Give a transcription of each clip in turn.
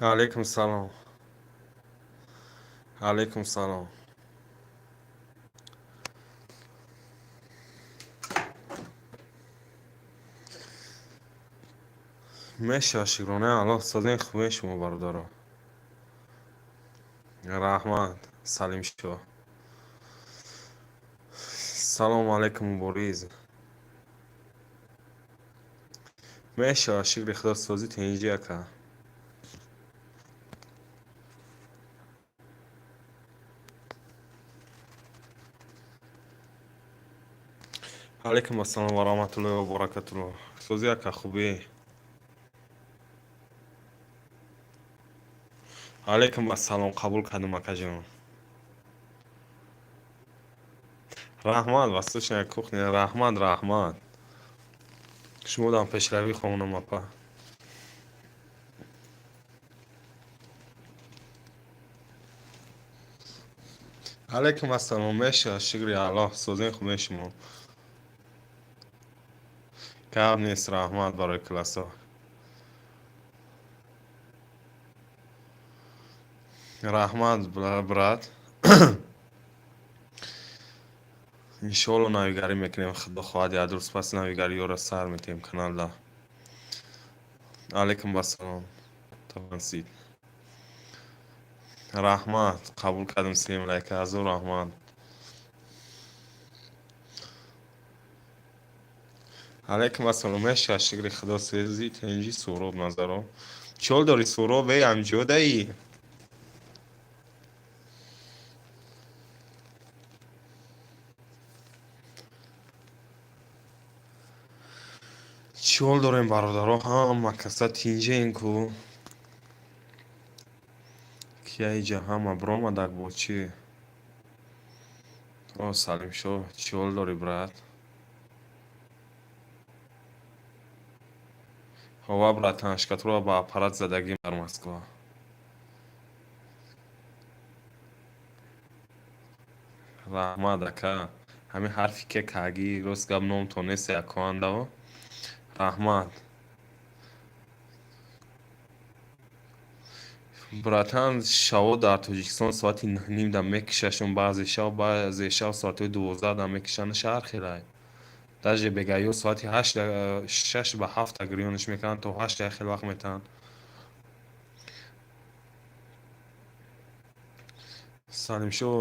Алейкум салом, алейкум салом. Мешава, шукронаи Аллоҳ, созен, хубе шумо, бародаро? Раҳмат, Салимшо. Салому алейкум, Мубориз. Мешава, шукри Худо, созӣ, тинҷӣ, ака. Алейкум ассалом ва раҳматуллоҳи ва баракатуллоҳ. Созӣ, ака, хубӣ? Алейкум ассалом, қабул кардам, акаҷон. Раҳмат, восточная кухня, раҳмат, раҳмат. Шумо дам пешравӣ хонам, апа. Алейкум ассалом, меша, шукри Аллоҳ, созен, хубе шумо? Гап нест, раҳмат барои классо. Раҳмат, брат. Иншоалло, навигарӣ мекунем, Худо хоҳад, як рӯз пас навигариёро сар метиҳем каналда. Алейкум ассалом, тавансид. Раҳмат, қабул кардем, сем лайка, ҳазор раҳмат. Алейкум ассалом, меша, шукри Худо, сези, тинҷӣ, Суҳроб Назаров. Чӣ ҳол дорӣ, Суҳроб? Эй, ҳамҷодаӣ? Чӣ ҳол дорем, бародаро? Ҳама каса тинҷаен ку? Кияиҷа ҳама биромадак бо чӣ? О, Салимшо, чӣ ҳол дорӣ, брат? Ҳова, братан, шкатура ба аппарат задагим дар Москва. Раҳмат, ака. Ҳамин ҳарфи ке кагӣ, рост гап, номтон нест якоандао. Раҳмат. Братан, шаво дар Тоҷикистон соати 9:30 да мекишашон баъзе шав, баъзе шав соатҳои 12 да мекишанд, шаҳр хелай. Даже бегаҳиҳо соати ҳашт, 6 ба 7 гирёнаш мекунанд, то 8 як хел вақт метаҳанд. Салимшо,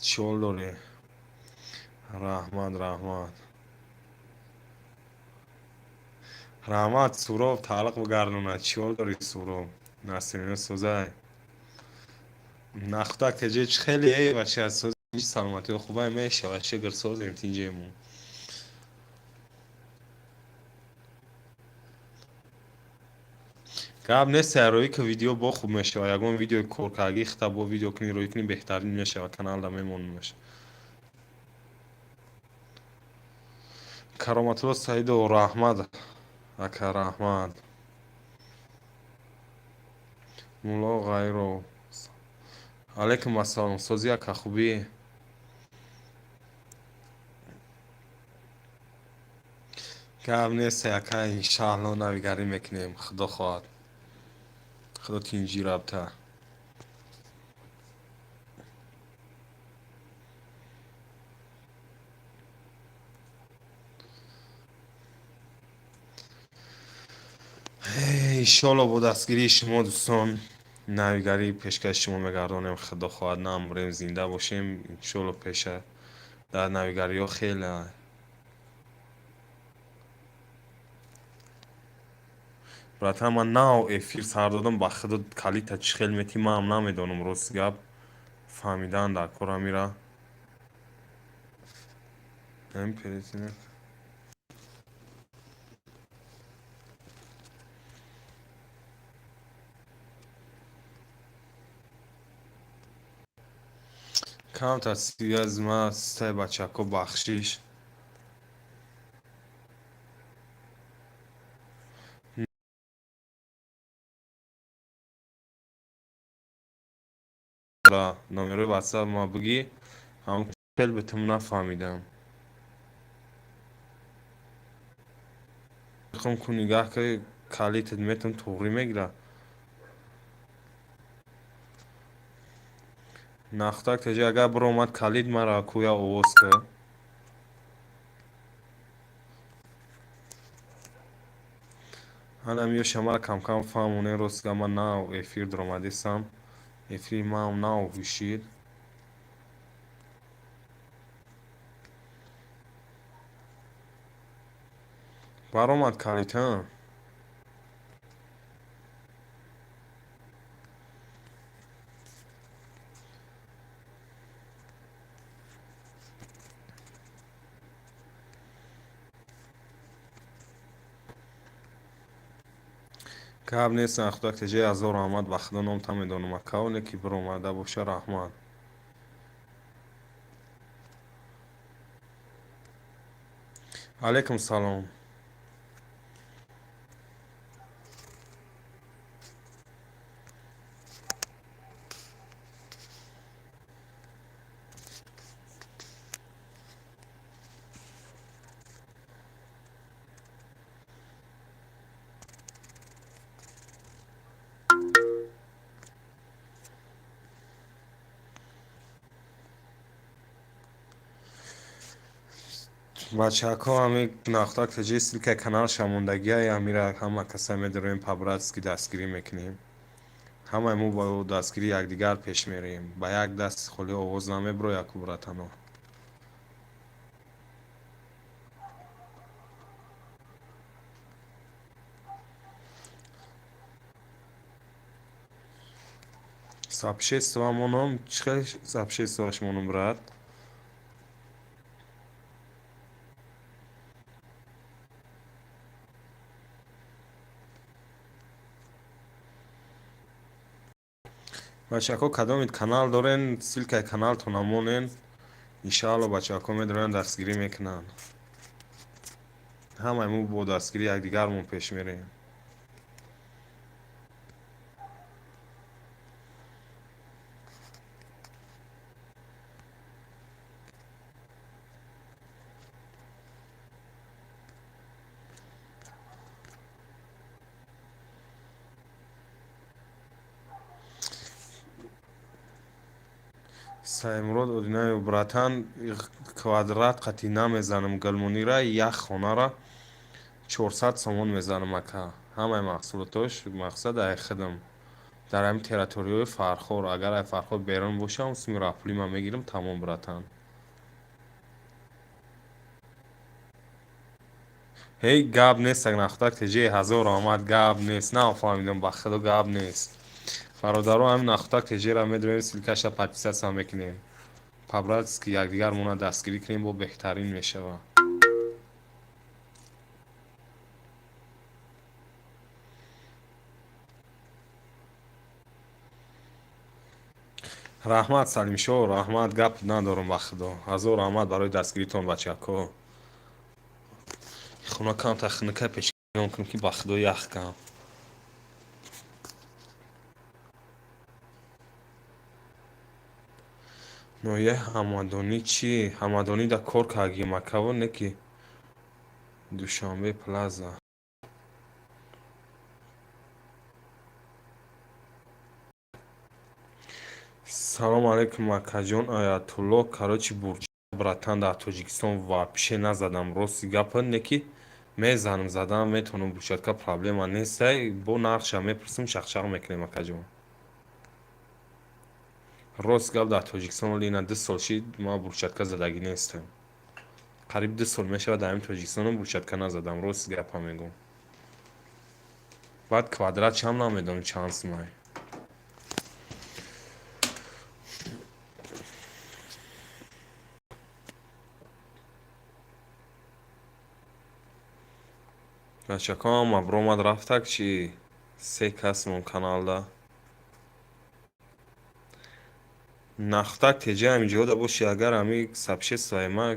чӣ ҳол дорӣ? Раҳмат, раҳмат. Раҳмат, Суроб, тааллуқ бигардонад. Чӣ ҳол дорӣ, Суроб? Насрино созай. Нахӯдак теҷе чӣ хеле, эй бача, сози, саломатиҳо хубай, мешавад, шукр, созем, тинҷему. Гап нест, рӯӣ ки видео бо хуб мешавад. Ягон видеои коркардагӣ хита бо видео кунӣ, рӯӣ кунӣ, беҳтарин мешавад, каналда мемонаш. Кароматулло Саидов, раҳмат, ака, раҳмат. Мулло Ғайров. Алейкум ассалом, созӣ, ака, хубӣ? Гап нест, ака, иншаалло, навигарӣ мекунем, Худо хоҳад. Худо тинҷӣ рабта. Иншоалло, бо дастгирии шумо, дӯстон, навигарӣ пешкаши шумо мегардонем, Худо хоҳад, намурем, зинда бошем, иншоалло, пеша дар навигариҳо хеле. Братан, ман нав эфир сар додам, ба Худо, калита чӣ хел метӣ, манам намедонам, рости гап, фаҳмидан дар кора мира. М перетинак. Камтар связь ма стай, бачако, бахшиш. Номерои ватсап ма бигӣ, ҳам хел битум нафаҳмидам. Хум ку, нигаҳ ки, калитат метум, туғрӣ мегира. Нахтак теҷа, агар биромад калид, мара кӯя овоз кӣ. Ҳанам ёша мара камкам фаҳмонем. Ростига, ман нав эфир дуромадистам, эфири ман нав ҳушид. Баромад калид, ҳа? Гап нест, Нахтак теҷа, ҳазор раҳмат. Ба худо, номта медонам, акаоне ки биромада боша, раҳмат. Алайкум салом. Бачаҳако, ҳами Нахтак теҷаи ссылка и каналша мондагиай, ҳамира ҳама каса медароем, по-братски дастгирӣ мекунем. Ҳамаи мо бо дастгирии якдигар пеш мерем. Ба як даст холӣ овоз намебирояд ку, братано. Сообщество монам? Чӣ хел сообщество ш монам, брат? Бачаҳако, кадомит канал дорен, ссылка и каналтона монен. Иншаалло, бачаҳако медоранд, дастгирӣ мекунанд. Ҳамаи мо бо дастгирии якдигармон пеш мерем. Саймурод Одинаев, братан, квадрат қатъӣ намезанам. Галмонира як хонара 400 сомон мезанам, ака. Ҳамаи маҳсулотош, мақсад, ай хидм дар ҳамин территорияҳои Фархор. Агар ай Фархор берун бошам, суми роҳпулӣ ман мегирам, тамом, братан. Ҳей, гап нест, Нахтак теҷаи, ҳазор раҳмат. Гап нест, нафаҳмидам, ба худо, гап нест. Бародаро, ҳамин Нахтак теҷаро медонем, ссылка ша подписаться мекунем, по-братски якдигармона дастгирӣ кунем, бо беҳтарин мешавад. Раҳмат, Салимшоҳ, раҳмат, гап надорам, ба худо. Ҳазор раҳмат барои дастгиритон, бачако. Хона камтар хунука, пешкам кунам, ки ба худо ях кам. Ноҳияи Ҳамадонӣ чӣ? Ҳамадонӣ да кор кардагим, акаво, не ки Душанбе Плаза. Салому алайкум, акаҷон Аятулло. Короче, бурча, братан, дар Тоҷикистон вообще назадам, рости гапа, не ки мезанам, задан метавонам брусчатка, проблема нестай. Бо нархша мепурсам, чақчақ мекунем, акаҷон. Рост гап, дар Тоҷикистон оли ина 2 сол шид, ма брусчатка задагӣ нестам. Қариб 2 сол мешавад, дар ҳамин Тоҷикистонам брусчатка назадам, рости гапа мегӯм. Баъд квадрат чам намедонам чанд сумай. Бачако, ҳама биромад рафтак чи? Се кас мон каналда. Нахтак теҷа, ҳаминҷода боши, агар ҳами сообщество и ма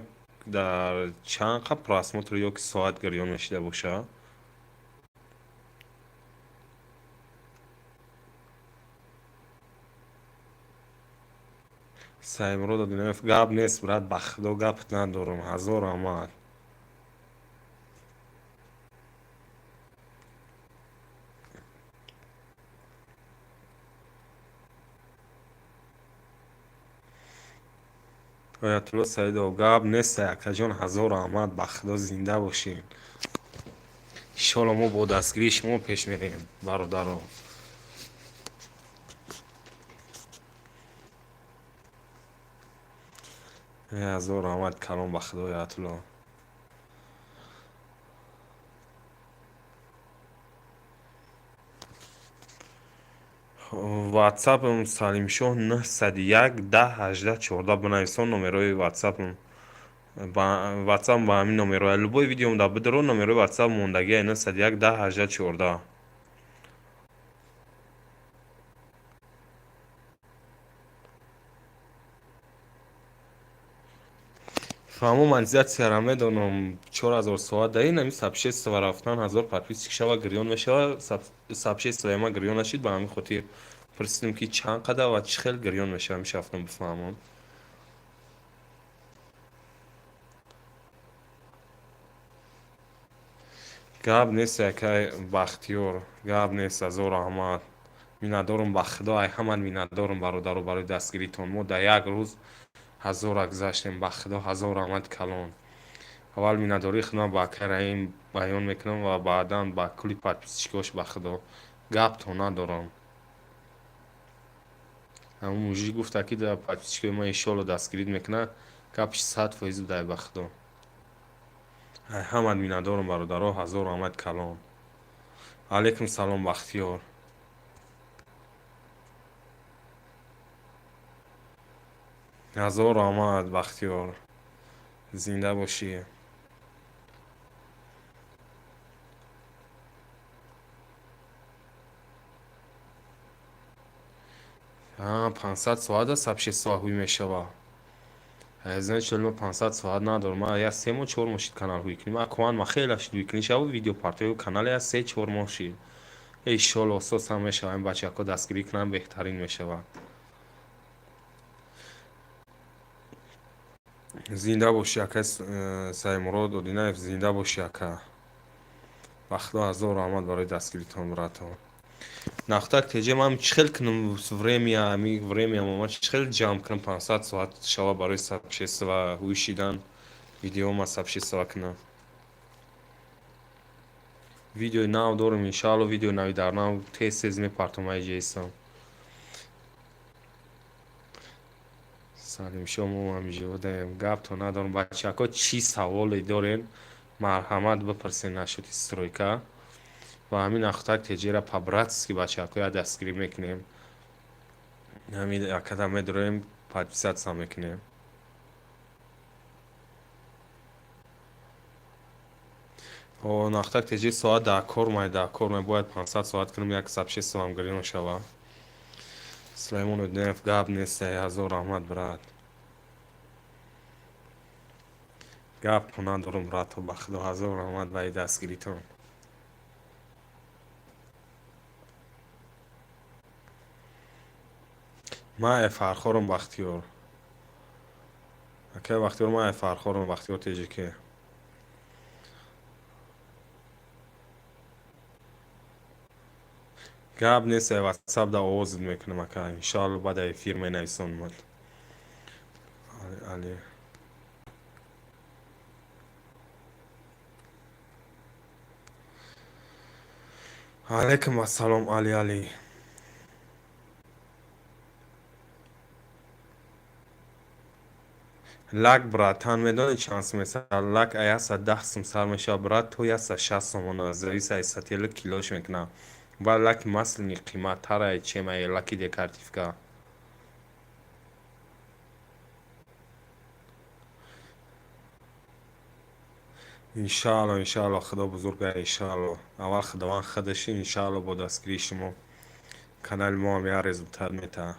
дар чанд қа просмотр ё ки соат гирён мешида боша? Саймурод Одинаев, гап нест, брат, ба худо, гап надорам, ҳазор раҳмат. Оятулло Саидов, гап нест, акаҷон, ҳазор раҳмат, ба худо, зинда бошед. Иншоалло, мо бо дастгирии шумо пеш мерем, бародаро. Ҳазор раҳмат калом, ба худо, Оятулло. Ватсапам Салимшоҳ 901 10 18 14, бинависон номерои ватсапам. Ватсап ба ҳамин номеро, любой видеом да бидиро, номерои ватсап мондагия 901 10 18 14. Фаҳмо, монетизатсияра медонам, 4000 соат да ин ҳами сообщество рафтан, 1000 подписчик шава, гирён мешава. Сообществои ма гирён нашид, ба ҳамин хотир пурсидем, ки чанд қадар ва чӣ хел гирён мешава, мешавафтам бифаҳмам. Гап нест, акай Бахтиёр, гап нест, ҳазор раҳмат, миннатдорум, ба худо, ай ҳаман миннатдорум, бародаро, барои дастгиритон. Мо дар як рӯз ҳазора гузаштем, ба худо, ҳазор раҳмати калон. Аввал миннатдории худам ба акай Раҳим баён мекунам ва баъдан ба кулли подписчикош. Ба худо, гаптон надорам. Ҳамун мужик гуфта, ки дар подписчикои ма иншоалло дастгирит мекунад, гапиш 100% будай, ба худо. Ай ҳамат миннатдорум, бародаро, ҳазор раҳмати калон. Алайкум салом, Бахтиёр. Ҳазор раҳмат, Бахтиёр, зинда бошӣ. 500 соата сообщество ҳуй мешава. Значит, ма 500 соат надорам. Ма я 3 моҳ, 4 моҳ шид канал ҳуй кунем. Акван ма хеле шид ҳуй кунӣ шава, видео партои канал я 3-4 моҳ шид. Иншоалло, ососам мешава, ин бачаҳо дастгирӣ кунанд, беҳтарин мешавад. Зинда бошӣ, ака Саидмурод Одинаев, зинда бошӣ, ака. Ба худо, ҳазор раҳмат барои дастгиритон, братон. Нахтак теҷа, ман чӣ хел кунам время, ами время ма чӣ хел ҷамъ кунам, 500 соат шава барои сообщество ҳуй шидан, видеома сообщество кунам. Видеои нав дорем, иншаалло, видеои нави дар нав тез тез мепартом айҷаистам. Салимшо, мо ҳамиҷодаем, гаптон надорам. Бачаҳко, чӣ саволе дорен, марҳамат, бипурсен нашуди стройка ва ҳамин Ахтак теҷера по-братски, бачаҳко, я дастгирӣ мекунем. Ҳамин акада медорем, подписаться мекунем. О, Нахтак теҷи, соат дар кор май, дар кор май, бояд 500 соат кунем, як сообществоам гирён шава. Сулаймон Одинаев, гап нест, ҳазор раҳмат, брат. Гап надорум, брато, ба худо, ҳазор раҳмат барои дастгиритон. Ман Фархорам, Бахтиёр, акай Бахтиёр, ман Фархорам, Бахтиёр Теҷике. Гап нест, ватсап да овозит мекунам, ака, иншоалло, баъд эфир менависонмад. Али, алайкум ассалом, Али, Али. Лак, братан, медонӣ чанд сум месар? Лак а 110 сум сар мешавад, брат, то 160 сомона, зависит аз сателли килош мекунад. Баъд лаки масляный қиматтара, чем ай лаки декоративка. Иншаалло, иншаалло, худо бузурга, иншаалло. Аввал худованд худаши, иншаалло, бо дастгирии шумо канали мо ҳам як результат метаҳад.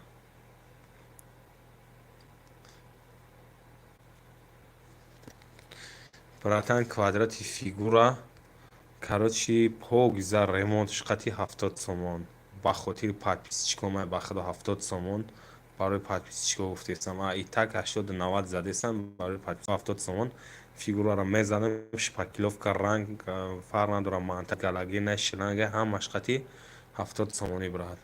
Братан, квадрати фигура, короче, покиза ремонтш қати 70 сомон. Ба хотири подписчикома, ба худо, 70 сомон барои подписчико гуфтесам. А и так 80-90 задесам, барои подписчико 70 сомон фигураро мезанам, шпаклёвка, ранг фарқ надорам, манта, галогена, шланга, ҳамаш қати 70 сомонӣ, брат.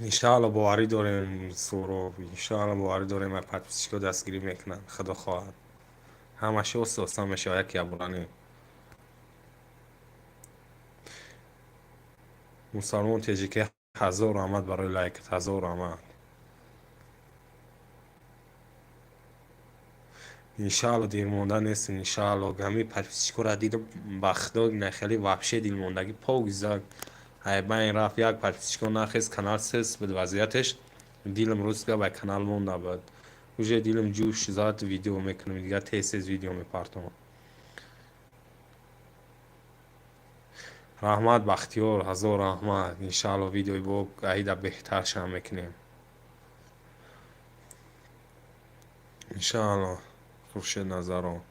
Иншаалло, боварӣ дорем, Суроб, иншаалло, боварӣ дорем, ай подписчикҳо дастгирӣ мекунанд, худо хоҳад. Ҳамаша оста оста мешавад, яке ябора. Мусалмон теҷике, ҳазор раҳмат барои лайкат, ҳазор раҳмат. Иншаалло, дилмонда нестем, иншаалло. Ҳамин подписчикҳоро дидам, ба худо, нахеле вообще дилмондагӣ покиза ай байн рафт. Як подписчикҳо нахест, канал сес буд вазъияташ. Дилам рӯз ба канал монда буд, уже дилам ҷӯш зад, видео мекунам дигар, тез тез видео мепартом. Раҳмат, Бахтиёр, ҳазор раҳмат. Иншаалло, видеои бо аида беҳтар шам мекунем, иншаалло. Хуршед Назаров,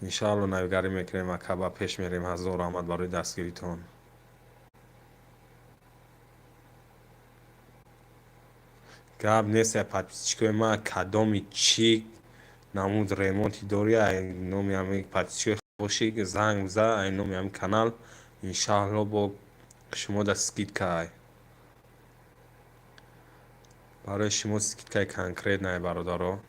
иншаалло, навигарӣ мекунем, ака, ба пеш мерем. Ҳазор раҳмат барои дастгиритон. Гап нест, подписчикои ман, кадоми чӣ намуд ремонти дорӣ, ай номи ҳамин подписчикои бошӣ, занг биза, ай номи ҳамин канал, иншаалло, бо шумо да скидка ай, барои шумо скидкаи конкретный, бародаро.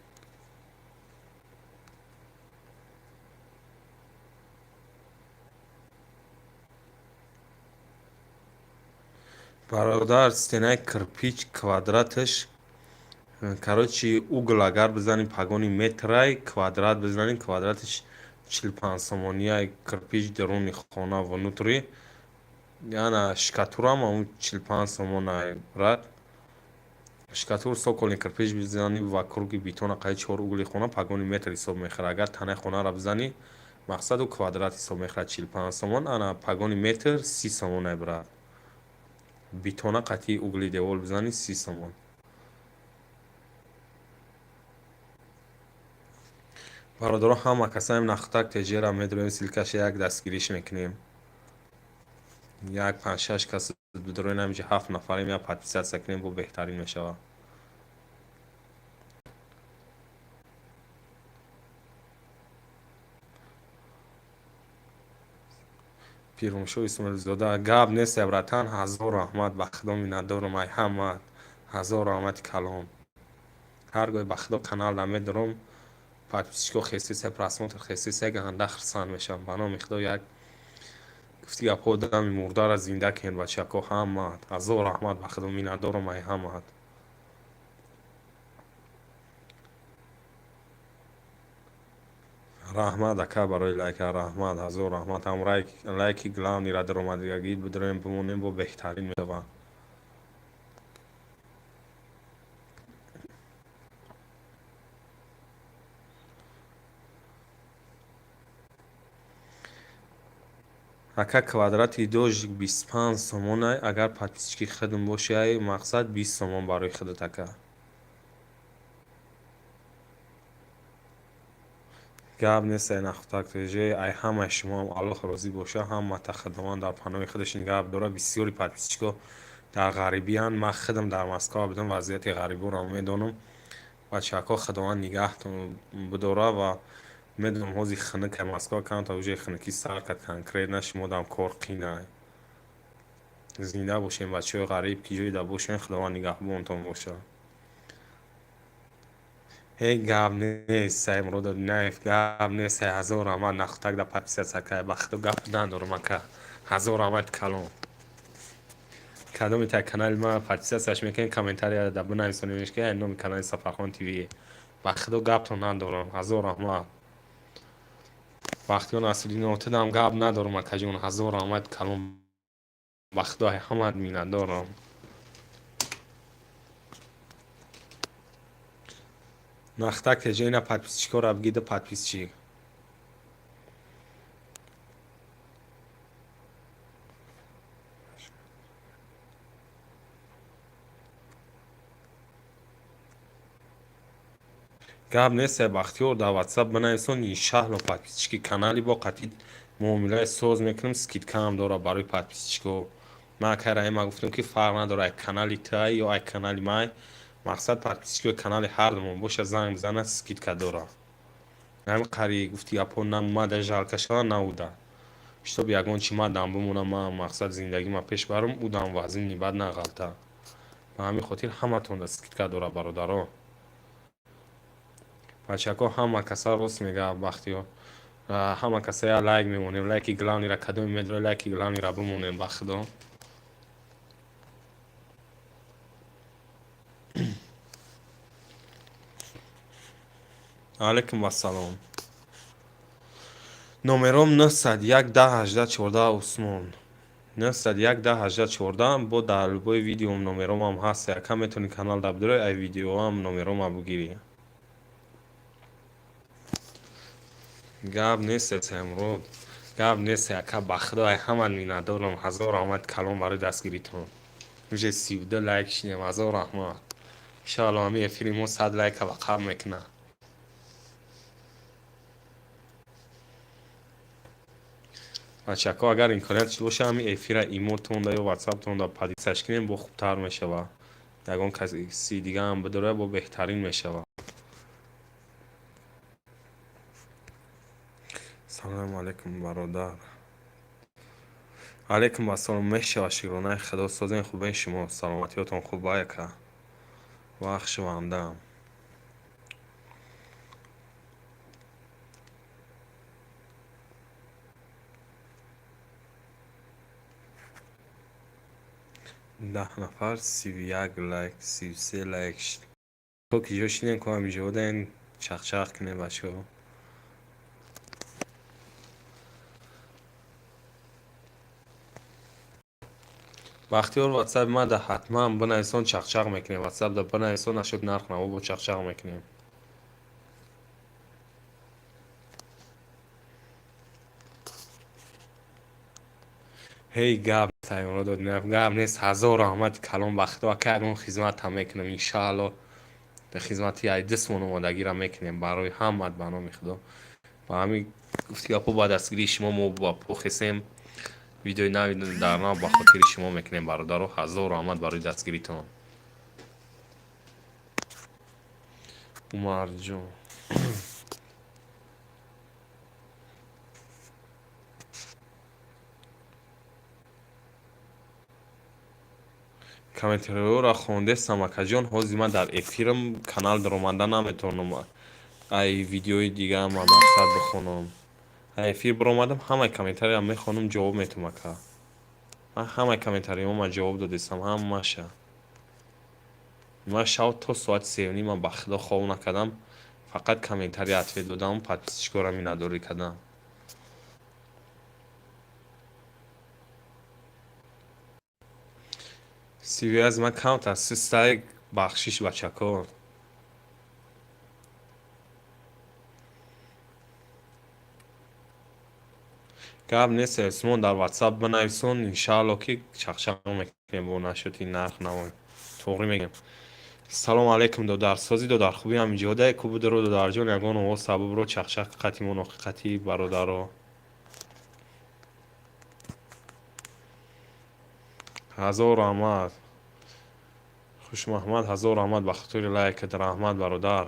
Бародар, стенаи кирпич квадраташ, короче, угол агар бизанем, погони метрай, квадрат бизанем, квадраташ 45 сомонияй. Кирпич даруни хона, внутри, яна штукатурам ҳамун 45 сомонай, брат. Штукатур, цокольный кирпич бизанӣ вокруги бетона, қаи чор угли хона, погони метр ҳисоб мехӯрад. Агар танаи хонаро бизанӣ, мақсаду квадрат ҳисоб мехӯрад, 45 сомон, ана погони метр 30 сомонай, брат. Бетона қатъи угли девол бизанӣ, 30 сомон. Бародаро, ҳама касаем нахтак тежера медроем, ссылкаша як дастгириш мекунем. Як панҷ шаш кас бидроем, ҳаминҷа ҳафт нафарем, як подписаться кунем, бо беҳтарин мешавад. Пирумшо Исмоилзода, гап нест, братан, ҳазор раҳмат, ба худо, миннатдорам ай ҳамат, ҳазор раҳмати калом. Ҳар гоҳе, ба худо, канал намедорам, подписчикҳо хестиса, просмотр хестиса, ганда хурсанд мешавам. Ба номи худо, як гуфти гапҳо, дами мурдара зинда кен, бачако, ҳамат ҳазор раҳмат, ба худо, миннатдорам ай ҳамат. Раҳмат, ака, барои лайка, раҳмат, ҳазор раҳмат. Ҳам лайки главныйра даромадагӣ бидроем, бимонем, бо беҳтарин мешавад. Ака, квадрати дождик 25 сомонай, агар подписчики худм боши, ай мақсад 20 сомон барои худат, ака. Гап нест, ай нахтактеже, ай ҳамаи шумоам Аллоҳ розӣ боша, ҳамата Худованд дар паноҳи худаш нигаҳ дорад. Бисёри подписчикҳо дар ғарибиянд, ман худам дар Москва будам, вазъияти ғариборо медонам. Бачаҳако, Худованд нигаҳтон бидорад ва медонам, ҳозир хунука Москва, камта уже хунукӣ сар кард конкретно, шумодам кор қинай. Зинда бошем, бачаҳои ғариб, ки ҷойда бошем, Худованд нигаҳбонтон бошад. Ҳеҷ гап нест, Саидмуродов Наев, гап нест, ҳазор раҳмат, нахтак да подписаться кай, ба худо, гап надорам, ака, ҳазор раҳмати калон. Кадоме та канали ма подписатьсяш мекунед, комментария да бинависонед, ки номи канали Сафархон ТВ. Ба худо, гаптон надорам, ҳазор раҳмат. Бахтиёр Насриддинов, тудам гап надорам, акаҷон, ҳазор раҳмати калон, ба худо, ҳамат миннатдорам. Нахтак теҷа, ина подписчикҳоро бигида, подписчик. Гап нест, Бахтиёр, дар Ватсап бинависон, иншаалло, подписчики канали бо қатъи муомилаи соз мекунем, скидкаам дорад барои подписчикҳо. Ман акай Раима гуфтам, ки фарқ надорад, ай канали тай ё ай канали май, мақсад подписчикои канали ҳардумон боша, занг бизанад, скидка дорад. Ҳамин қари гуфти гапҳо, на мада жалко шава, на уда, чтоб ягон чи мадам бимонам, ман мақсад зиндагима пеш барам, удам вазини бад нағалта. Ба ҳамин хотир ҳаматонда скидка дорад, бародаро. Бачако, ҳама каса рост мега Бахтиёр. Ҳама каса я лайк мемонем, лайки главныйра кадоме медора, лайки главныйра бимонем, ба худо. Алайкум ассалом. Номером 901 10 18 14, Усмон. 901 10 18 14. Бо дар любой видеом номеромам ҳаст. Яка метавонӣ канал да бидорӣ, ай видеоам номерома бугирӣ. Гап нест, Саймурод. Гап нест, яка, ба худо, ай ҳама миннатдорам. Ҳазор раҳмат калон барои дастгиритон. Уже 32 лайк шинем, ҳазор раҳмат. Иншоалло, ҳамин эфири мо 100 лайка ба қабл мекунад. Бачако, агар имконият шуда боша, ҳамин эфира имотонда ё ватсаптонда поделиться кунем, бо хубтар мешава. Ягон каси дигаам бидора, бо беҳтарин мешава. Салому алайкум, бародар. Алайкум ассалом, мешава, шукронаи худо, созен, хубен шумо, саломатиётон хуб, яка? Вақт шувандаам. 10 нафар, 31 лайк, 33 лайк. То ки ҷо шинем, ко ҳамиҷодаен, чахчах кунем, бачаҳо. Бахтиёр, ватсапи мада ҳатман бинависон, чахчах мекунем. Ватсапда бинависон, нашуд нарх наво, бо чахчах мекунем. Ҳей, гап дод, гап нест, ҳазор раҳмати калон, ба худо, ака, ягон хизматам мекунем, иншаалло. Хизмати ай дистмон омодагиро мекунем барои ҳамат, ба номи худо. Ба ҳамин гуфти гапҳо, ба дастгирии шумо мо ба похесем. Видеои нави дар нав ба хотири шумо мекунем, бародаро. Ҳазор раҳмат барои дастгиритон. Умарҷон, комментариҳоро хондестам, акаҷон. Ҳозир ман дар эфирам, канал даромада наметавонам, ай видеои дигаам мақсад бихонам. Ай эфир баромадам, ҳамаи комментариям мехонам, ҷавоб метум, ака. Ман ҳамаи комментариҳома ҷавоб додистам, ҳамаша. Ман шав то соати сеюнима, ба худо, хоб накардам, фақат комментарий ответ додам, подписчикора миннатдорӣ кардам. Связь ман камтар систай, бахшиш, бачако. Гап нест, Усмон, дар ватсап бинависон, иншаалло, ки чахчақ мекунем бо нашоти нарх наво. Тоғрӣ мегӯем. Салому алайкум, додар. Созӣ, додар, хубӣ, ҳамиҷода ку будро, додарҷон, ягон овоз сабабро чахчақ қатимон ҳақиқати, бародаро. Ҳазор раҳмат, Хушмаҳмад, ҳазор раҳмат ба хотири лайкат, раҳмат, бародар.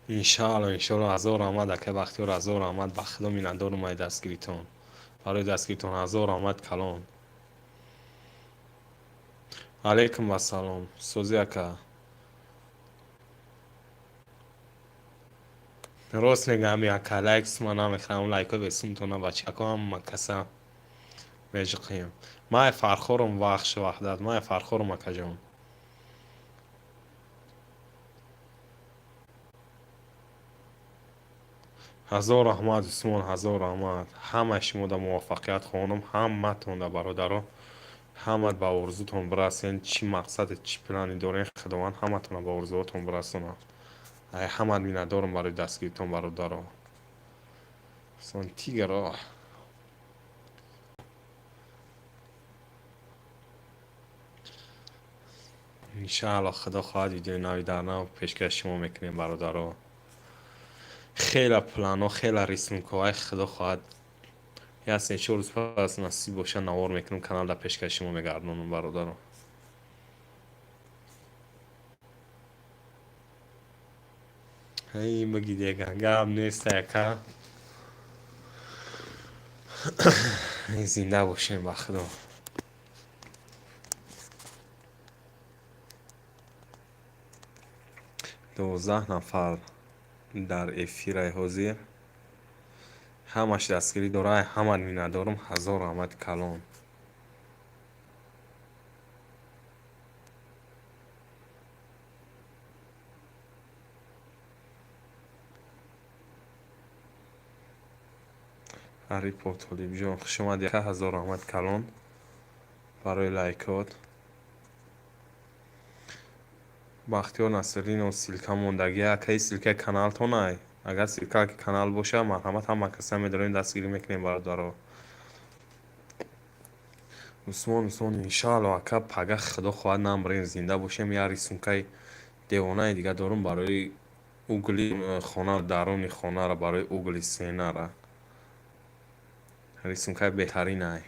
Иншаалло, иншоалло, ҳазор раҳмат, акай Бахтиёр, ҳазор раҳмат, ба худо, миннатдорум ай дастгиритон. Барои дастгиритон ҳазор раҳмат калон. Алайкум ассалом, созӣ, ака. Рост мегӯям, ака, лайк сума намехоҳам, лайкҳои бесумтона, бачако, ҳама каса межиқем. Ман Фархорум, Вахш Ваҳдат, ман Фархорум, акаҷон. Ҳазор раҳмат, Усмон, ҳазор раҳмат. Ҳамаи шумода муваффақият хоҳонам, ҳаматонда, бародаро. Ҳамат ба орзутон бирасен, чӣ мақсаде, чӣ плане дорен, худованд ҳаматона ба орзуотон бирасонад. Ай ҳамат миннатдорам барои дастгиритон, бародаро. Сон тигро. Иншаалло, худо хоҳад, видеои нави дар нав пешкаши шумо мекунем, бародаро. Хела планҳо, хела рисункҳо, ай худо хоҳад, як се чор рӯз пас, насиб боша, навор мекунам, канал дар пешкаши шумо мегардонам, бародаро. Ай, биги дега, гап нест, ака. Зинда бошем, ба худо. 12 нафар дар эфираи ҳозир. Ҳамаш дастгирӣ дора, ҳама миннатдорум, ҳазор раҳмати калон. Арипов Толибҷон, хуш омадӣ, ҳазор раҳмати калон барои лайкот. Бахтиёр Насриддинов, ссылка мондагӣ, акаи, ссылкаи каналтонай. Агар ссылка канал боша, марҳамат, ҳама каса медорем, дастгирӣ мекунем, бародаро. Усмон, Усмон, иншаалло, ака, пага худо хоҳад намбарем, зинда бошем. Як рисункаи девонаи дига дорум барои угли хона, даруни хонара, барои угли стенара. Рисункаи беҳтаринай.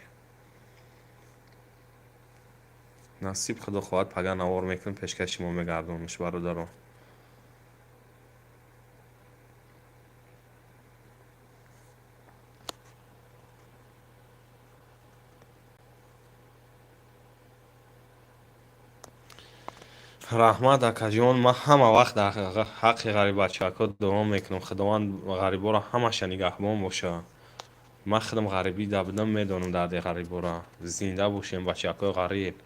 Насиб, худо хоҳад, пага навор мекунем, пешкаши шумо мегардонаш, бародаро. Раҳмат, акаҷон, ман ҳама вақт дар ҳаққи ғариббачаҳако дуо мекунам. Худованд ғариборо ҳамаша нигаҳбон боша. Ман худам ғарибӣ да будам, медонам дарди ғарибора. Зинда бошем, бачаҳакои ғариб.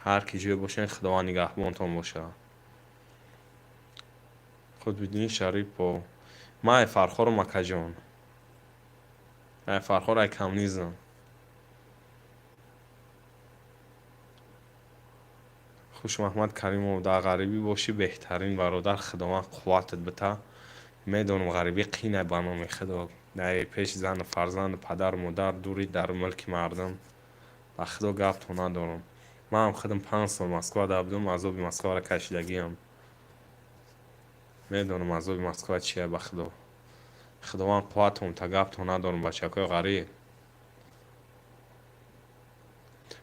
Ҳар ки ҷое бошем, худованд нигаҳбонтон боша. Қутбиддин Шарипов. Ман ай Фархорам, акаҷон. Ай Фархор, ай коммунизм. Хушмаҳмад Каримов, дар ғарибӣ бошӣ, беҳтарин, бародар, худованд қувватат бита. Медонам, ғарибӣ қинай, ба номи худо. Дар пеши зану фарзанду падару модар дурӣ, дар мулки мардум. Ба худо, гаптон надорам. Манам худам 5 сол Москва да будам, азоби Москваро кашидагиам. Медонам, азоби Москва чия, ба худо. Худованд қувватон та, гаптон надорам, бачакои ғариб.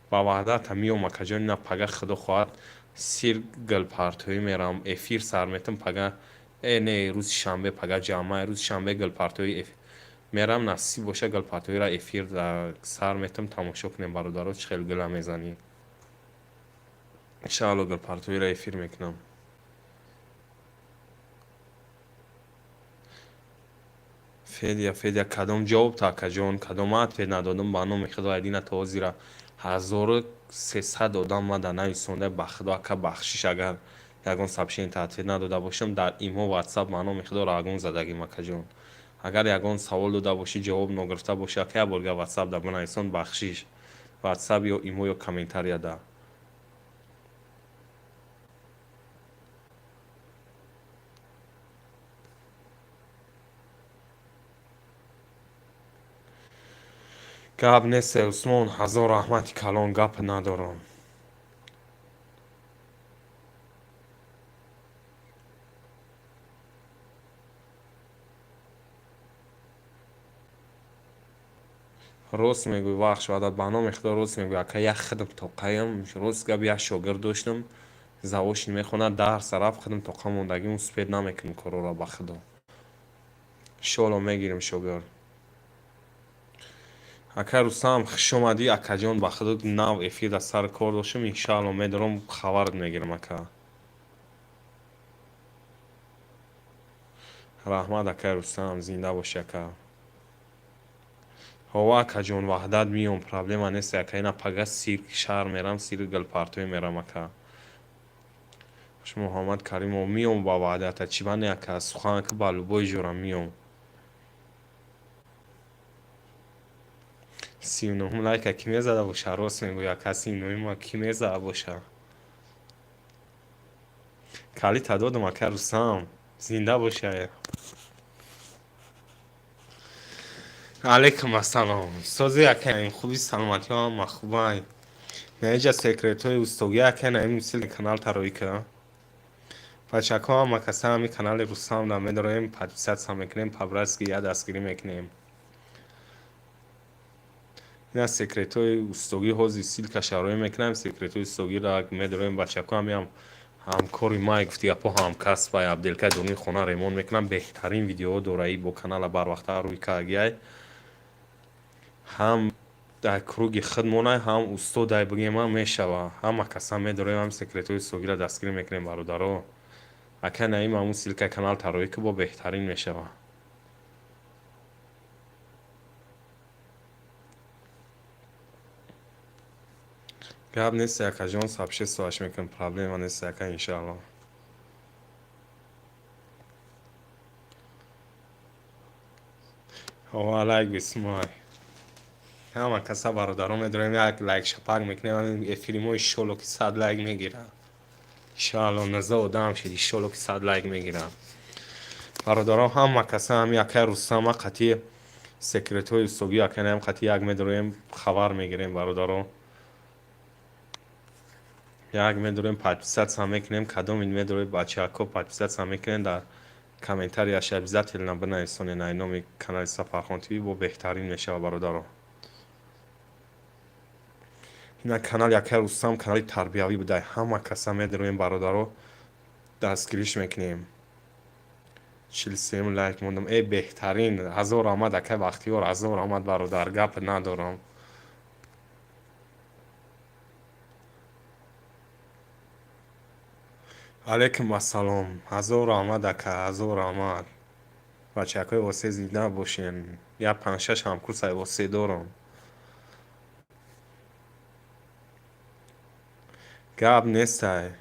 Ба ваҳдата меом, акаҷон, ина пага, худо хоҳад, сир гулпартоӣ мерам, эфир сар метам пага. Э, не, рӯзи шанбе, пага ҷамъа, рӯзи шанбе гулпартоӣ мерам, насиб боша, гулпартоиро эфир сар метам, тамошо кунем, бародаро, чӣ хел гула мезанӣ. Иншаалло, гулпартоиро эфир мекунам. Федя, Федя, кадом ҷавоб, акаҷон, кадом ответ надодам, ба номи худо, айдина то ҳозира 1300 одам мада нависонда, ба худо, ака, бахшиш, агар ягон сообщение ответ надода бошам, дар имо, ватсап, ба номи худо, рагон задагим, акаҷон. Агар ягон савол дода бошӣ, ҷавоб ногирифта бошӣ, ака, як борга ватсап да бинависон, бахшиш. Ватсап ё имо ё комментарияда. Гап несте, Усмон, ҳазор раҳмати калон, гап надорам. Рост мегӯй, вахш вадат, ба номи худо, рост мегӯй, ака, як хидм тоқаям. Рост гап, як шогирд доштам, заочно мехонад, дарса рафт, хидм тоқа мондагим, успеть намекунем корора, ба худо. Иншоалло, мегирем шогирд. Ака Рустам, хуш омадӣ, акаҷон, ба худо, нав эфир дар сари кор доштам, иншаалло, медорам, хабарат мегирам, ака. Раҳмат, акаи Рустам, зинда бошӣ, ака. Ҳова, акаҷон, Ваҳдат миём, проблема нест, ака, ина пага сирк шаҳр мерам, сирк гулпартоӣ мерам, ака. Муҳаммад Каримов, миём ба ваъдата, чӣ ба не, ака, сухан ки ба любой ҷора миём. 39-ум лайка кӣ мезада боша? Рост мегӯй, ака, 39-ума кӣ мезада боша? Калита додам, ака Рустам, зинда боша. Алейкум ассалом, сози, ака, хуби, саломатиҳо ҳама хубай. Наиҷа секретҳои устогӣ, ака, наим сили канал тароӣ ка. Бачаҳо, ҳама каса ҳами канали Рустам да медороем, подписаться мекунем, по-братски я дастгирӣ мекунем. Ина секретҳои устогӣ, ҳозир ссылка шароӣ мекунам, секретҳои устогиро медороем, бачаҳо, ҳамиам Ҳамкори май, гуфти гапҳо, ҳамкасбай. Абделкай дуруни хона ремонт мекунам, беҳтарин видеоҳо дораи, бо канала барвақта рӯй кардагиай. Ҳам дар круги худмонай, ҳам устодай, бигем, ҳам мешава. Ҳама каса медорем, ҳам секретҳои устогиро дастгирӣ мекунем, бародаро. Ака Наим, ҳамун ссылкаи канал тарроҳӣ ки, бо беҳтарин мешава. Гап нест, акаҷон, сообществоаш мекунем, проблема нест, ака, иншаалло. Лайк бисмой, ҳама каса, бародарон, медорем, як лайк шапак мекунем. Эфири мо иншолло ки 100 лайк мегирам, иншоалло. Наза одам шид, иншолло ки 100 лайк мегирам, бародарон. Ҳама каса, ҳами акай Рустама қатъи секретҳои устогӣ, аканаям қатъи як медорем, хабар мегирем, бародарон. Як медорем, подписаться мекунем. Кадомин медорем, бачаҳако, подписаться мекунем, дар комментарияш обязательно бинависонед ай номи канали Сафархон ТВ, бо беҳтарин мешава, бародарон. Ина канали акай Рустам канали тарбиявӣ будай. Ҳама каса медорем, бародаро, дастгириш мекунем. 43 лайк мондам. Э, беҳтарин, ҳазор омад, акай Бахтиёр, ҳазор омад, бародар, гап надорам. Алайкум ассалом, ҳазор омад, ака, ҳазор омад. Бачакҳои Восе, зинда бошен. Я панҷшаш ҳамкурсаи Восе дорам. Гап нестай.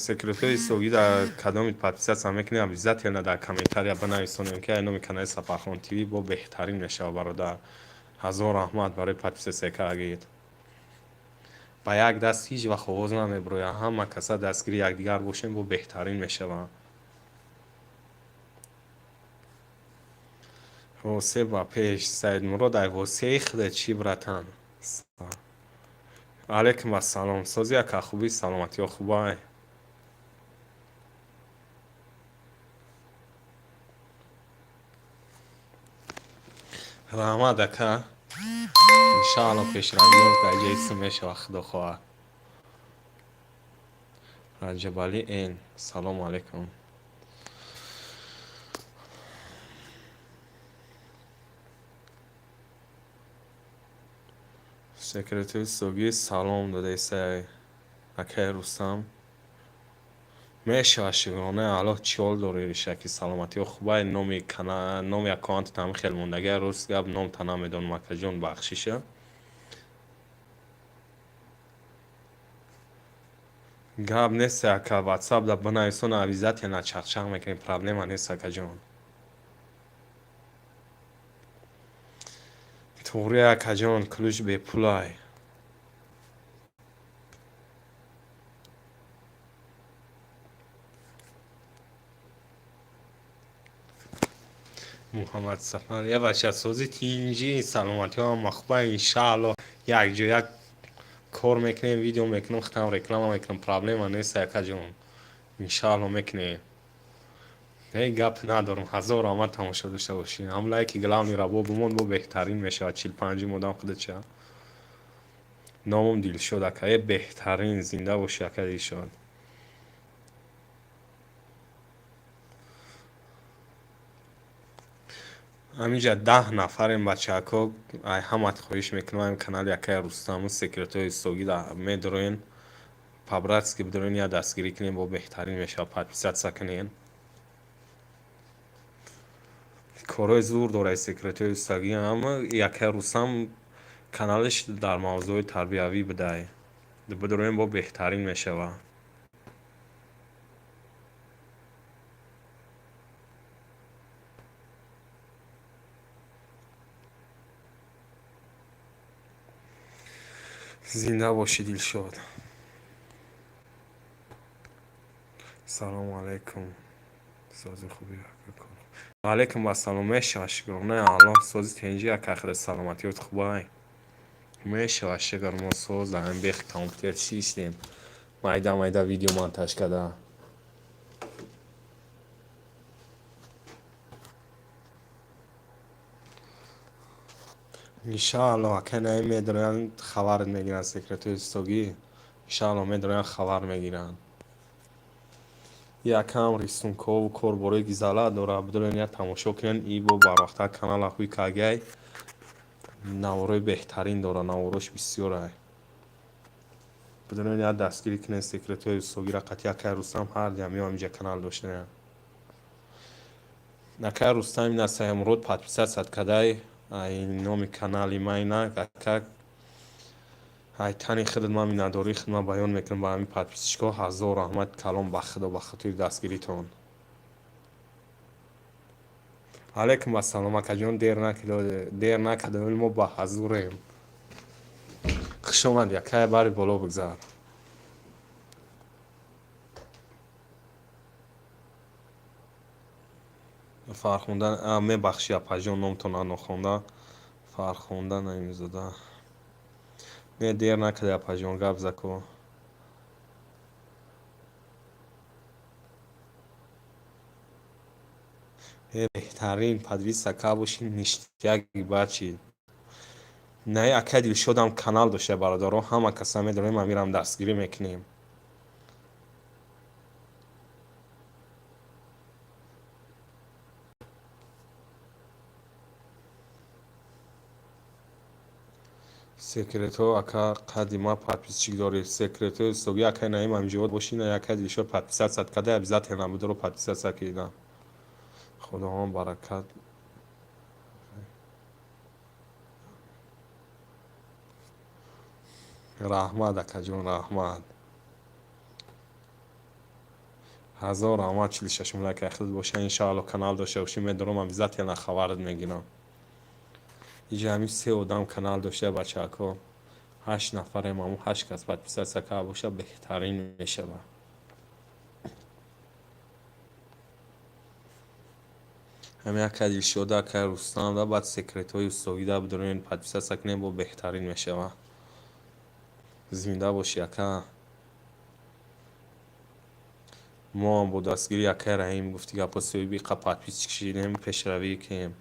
Секретҳои устогӣ дар кадоми подписаться мекунем, обязательно дар комментария бинависонем, ки ай номи канали Сафархон ТВ, бо беҳтарин мешава, бародар. Ҳазор раҳмат барои подписаться кардагиит. Ба як даст ҳеҷ вақт овоз намебирояд. Ҳама каса дастгири якдигар бошем, бо беҳтарин мешавад. Восе ба пеш. Саидмурод, ай Восеи худат чӣ, братан? Алайкум ассалом, сози, ака, хубӣ, саломатиҳо хубай? Раҳмат, ака, иншаалло, пешравиҳо гаҷаиси мешавад, худо хоҳад. Раҷабалӣ н, салому алайкум. Секретари устогӣ салом додаисай, акай Рустам. Мешавад, шукронаи Аллоҳ. Чӣ ҳол дорӣ, ришаки, саломатиҳо хубай? Номи номи аккаунтат ҳам хел мондагиа, рост гап, номта намедонам, акаҷон, бахшиша. Гап нест, ака, ватсап да бинависон, обязательно чақчақ мекунем, проблема нест, акаҷон. Туғри, акаҷон, ключ бепулай. Муҳаммадсафар, я бачасозӣ, тинҷӣ, саломатиҳо ҳама хуба? Иншаалло, якҷоя кор мекунем, видео мекунем, худам реклама мекунам, проблема нест, акаҷон, иншаалло, мекунем. Ҳеҷ гап надорам. Ҳазор раҳмат, тамошо дошта бошӣ. Ҳам лайки главный ра бо бимон, бо беҳтарин мешавад. 45-ум одам худача. Номам Дилшод, ака. Э, беҳтарин, зинда бошӣ, ака Дилшод. Ҳаминҷа 10 нафарем, бачаҳако. Ай ҳамат хоҳиш мекунам, ҳамин канали акаи Рустаму секретҳои устогӣ медороен, по-братски бидорен, я дастгирӣ кунем, бо беҳтарин мешавад, подписаться кунен. Корҳои зур дорад секретҳои устогӣ. Ҳама акаи Рустам каналаш дар мавзӯи тарбиявӣ будай, бидороем, бо беҳтарин мешавад. Зинда бошӣ, Дилшод. Салому алайкум, сози, хуби? Алайкум ассалом. Мешавад, шукронаи Аллоҳ, сози, тинҷӣ, ака, худо, саломатиёт хубай? Мешавад, шукр, мо соз, дар ҳамин бехи компютер шиштем, майда майда видео монтаж карда. Иншаалло, ака Наим, медоранд, хабарат мегиранд, секретҳои устогӣ. Иншаалло медароянд, хабар мегиранд. Якам рисункҳову корборои гизала дора, бидорен як тамошо кунен. И бо барвақта канала ҳуй кагай наворои беҳтарин дора, наворош бисёрай. Бидорен як дастгирӣ кунен секретҳои устогира қатъи акай Рустам ҳар диам ё ҳамиҷа канал доштаям. Акай Рустам ина Саямурод подписаться кадай ай номи канали ма ина ака ай тани худат ман миннатдории худма баён мекунам ба ҳамин подписчикҳо. Ҳазор раҳмат калом ба худо ба хотири дастгиритон. Алайкум ассалом акаҷон, дер накардем, мо ба ҳазурем. Хуш омадӣ акай, бари боло бигзар. Фархунда, мебахшӣ апаҷон, номтон нохонда. Фархунда Наимзода. Не, дер накарди апаҷон, гап зако. Э, беҳтарин подписка ка боши, ништяк бачи. Не, акай Дилшодам канал дошта бародаро, ҳама каса медонем, амирам дастгирӣ мекунем. Секретҳо ака қадди ма подписчик дорӣ. Секретҳои устогӣ акай Наим ҳамҷавод боши, на акай Дилшод подписаться кадай, обязательно бидоро подписаться кида. Худованд баракат. Раҳмат акаҷон, раҳмат. Ҳазор раҳмат, 46-ум лайк ай худат боша. Иншаалло канал дошта бошӣ, медорам, обязательно хабарат мегирам. Иҷа ҳамин се одам канал дошта бачаҳако. Ҳашт нафарем, ҳамун ҳашт кас подписаться карда боша, беҳтарин мешавад. Ҳамин акай Дилшода, акай Рустам да баъд секретҳои устогида бидорем, подписаться кунем, бо беҳтарин мешавад. Зинда бошӣ ака. Мо ҳам бо дастгирии акай Раҳим гуфти гапҳо соҳиби иқа подписчик шидем, пешравӣ кунем.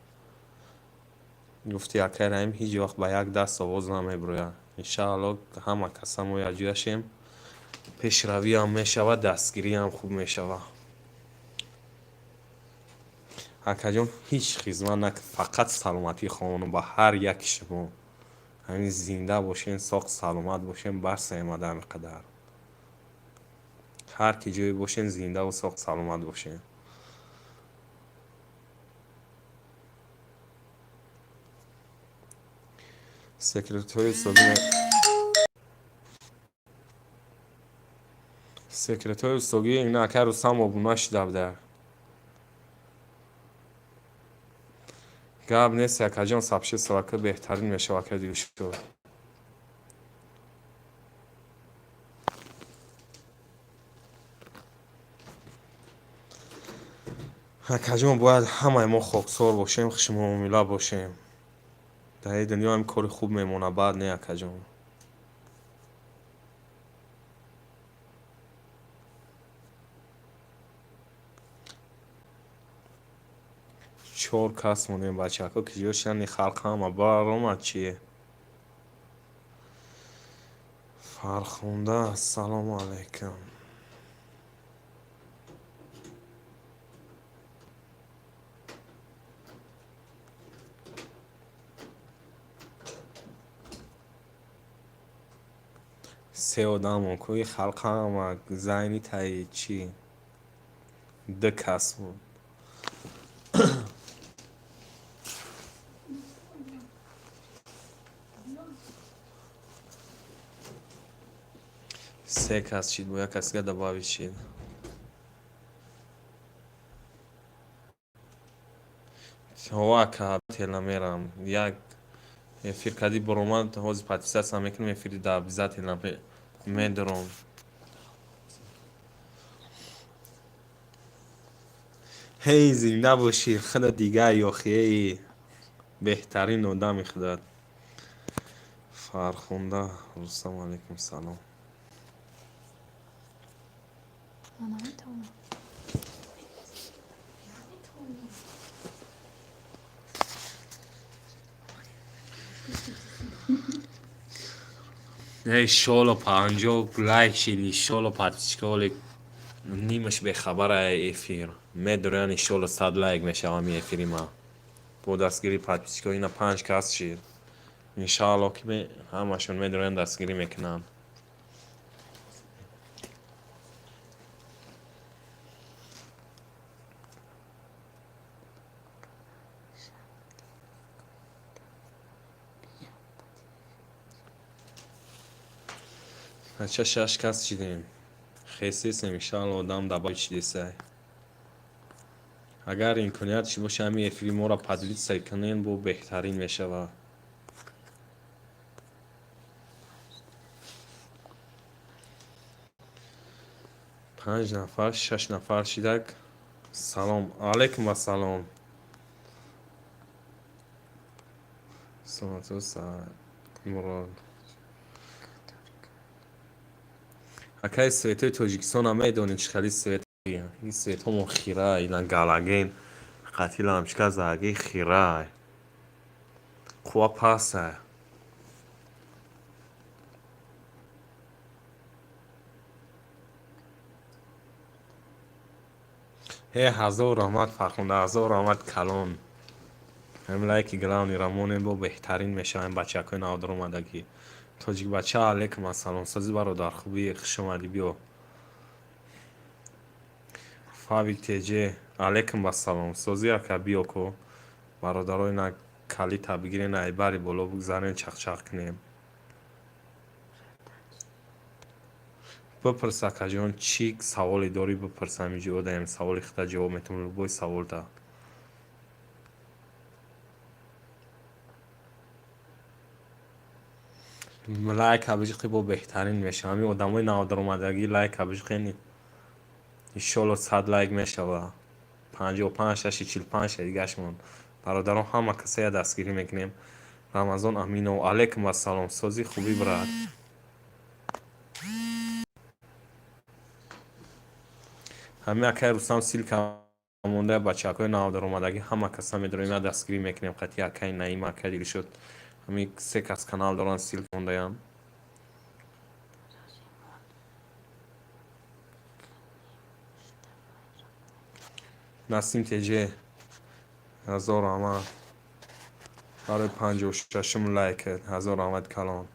Гуфти акай Раҳим ҳеҷ вақт ба як даст овоз намебирояд. Иншаалло ҳама каса мо якҷоя шем, пешравиам мешавад, дастгириам хуб мешавад. Акаҷон, ҳеҷ хизмат накард, фақат саломатӣ хоҳонам ба ҳар яки шумо. Ҳамин зинда бошен, соқ саломат бошен, барсаем ада ҳамин қадар. Ҳар ки ҷое бошен, зиндаву соқ саломат бошен. Секретҳои устогӣ секретҳои устогӣ ина акай Рустам обуна шида буда. Гап нест акаҷон, сабши савака беҳтарин мешавад акай Дилшод. Акаҷон, бояд ҳамаи мо хоксор бошем, хушмуомила бошем. Дар ин дунё ҳам кори хуб мемонад, баъд не акаҷон. Чор кас монем бачаҳако, ки ҷо шани халқ ҳама баромад чие? Фархунда, ассалому алайкум. Се одамон ку, и халқ ҳама зайни таи чӣ? Ду кас буд. Се кас шид, бо як кас дига добавить шид. Ҳо ака, тела мерам. Як эфир кади баромад, ҳозир подписаться мекунем, эфири да обязательно медором. Ҳей, зинда бошӣ, худо дигар ёхи, эй беҳтарин одами худат. Фархунда, Рустам, алайкум салом. Ман наметавонам. Наметавонам. Иншолло 50 лайк шид, иншолло подписчик оли нимаш бехабара эфир. Медорян, иншолло 100 лайк мешавам эфири ма. Бо дастгирии подписчик о ина панҷ кас шид. Иншоалло ки ҳамашон медорян, дастгирӣ мекунанд. Ача, шаш кас шидем. Хесесем, иншоалло одам дабаи чидесай. Агар имконият боша, ҳамин эфири моро поделиться кунем, бо беҳтарин мешавад. Панҷ нафар, шаш нафар шидак. Салом алейкум, вассалом. Саломату Мурод. Акаи, светои Тоҷикистона медонед, чӣ хели свет? Ин светҳомо хира, ина галоген қатъи лампочка заги хира, қувва паста. Э, ҳазор раҳмат, Фархунда, ҳазор раҳмат калон. Ҳам лайки главный рамонем, бо беҳтарин мешавем. Бачакҳои навдаромадагӣ. Тоҷикбача, алейкум ассалом, сози бародар, хубӣ? Хуш омадӣ, биё. Фавик теҷе, алейкум ассалом, созӣ ака, биё ко. Бародаро, ина калита бигирен, айбари боло бигзарен, чақчақ кунем. Бипурс, акаҷон, чӣ саволе дорӣ, бипурс, ҳаминҷо одаем, саволи худа ҷавоб метавон, любой саволта. Лайка биҷиқи, бо беҳтарин мешава. Ҳамин одамои навдаромадагӣ лайка биҷиқен, иншолло 100 лайк мешава. 55 шаши, 45 дигаш монд. Бародарон, ҳама касая дастгирӣ мекунем. Рамазон Аминов, алейкум ассалом, созӣ, хубӣ, брат? Ҳамин акаи Рустам ссылка монда, бачаҳои навдаромадагӣ ҳама каса медорем, я дастгирӣ мекунем. Қатъи акаи Наим, акаи Дилшод, ҳамин се кас канал доранд, ссылка мондаям. Насим теҷе, ҳазор раҳмат барои 56-ум лайкат, ҳазор раҳмат калон.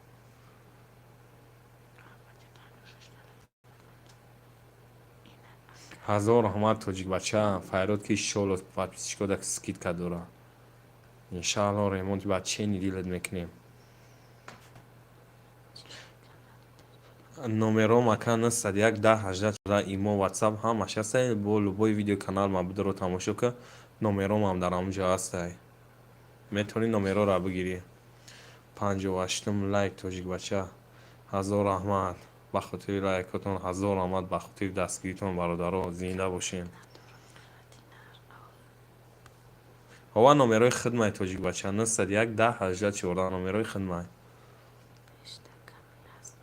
Ҳазор раҳмат, тоҷикбача Файрод, ки иншолло подписчик ода скидка дора. Иншаалло ремонти ба чени дилат мекунем. Номером ака 901 10 18 14, имо, ватсап ҳамаш ҳастай. Бо любой видео канал ма бидоро, тамошо ка, номеромам дар ҳамон ҷо ҳастай, метавонӣ номерора бигирӣ. 58-ум лайк, тоҷикбача, ҳазор раҳмат ба хотири лайкотон, ҳазор раҳмат ба хотири дастгиритон, бародаро, зинда бошем. Ова номерои хидмай, тоҷикбача, 901 10 18 14 номерои хидмай. Бешта ками аст.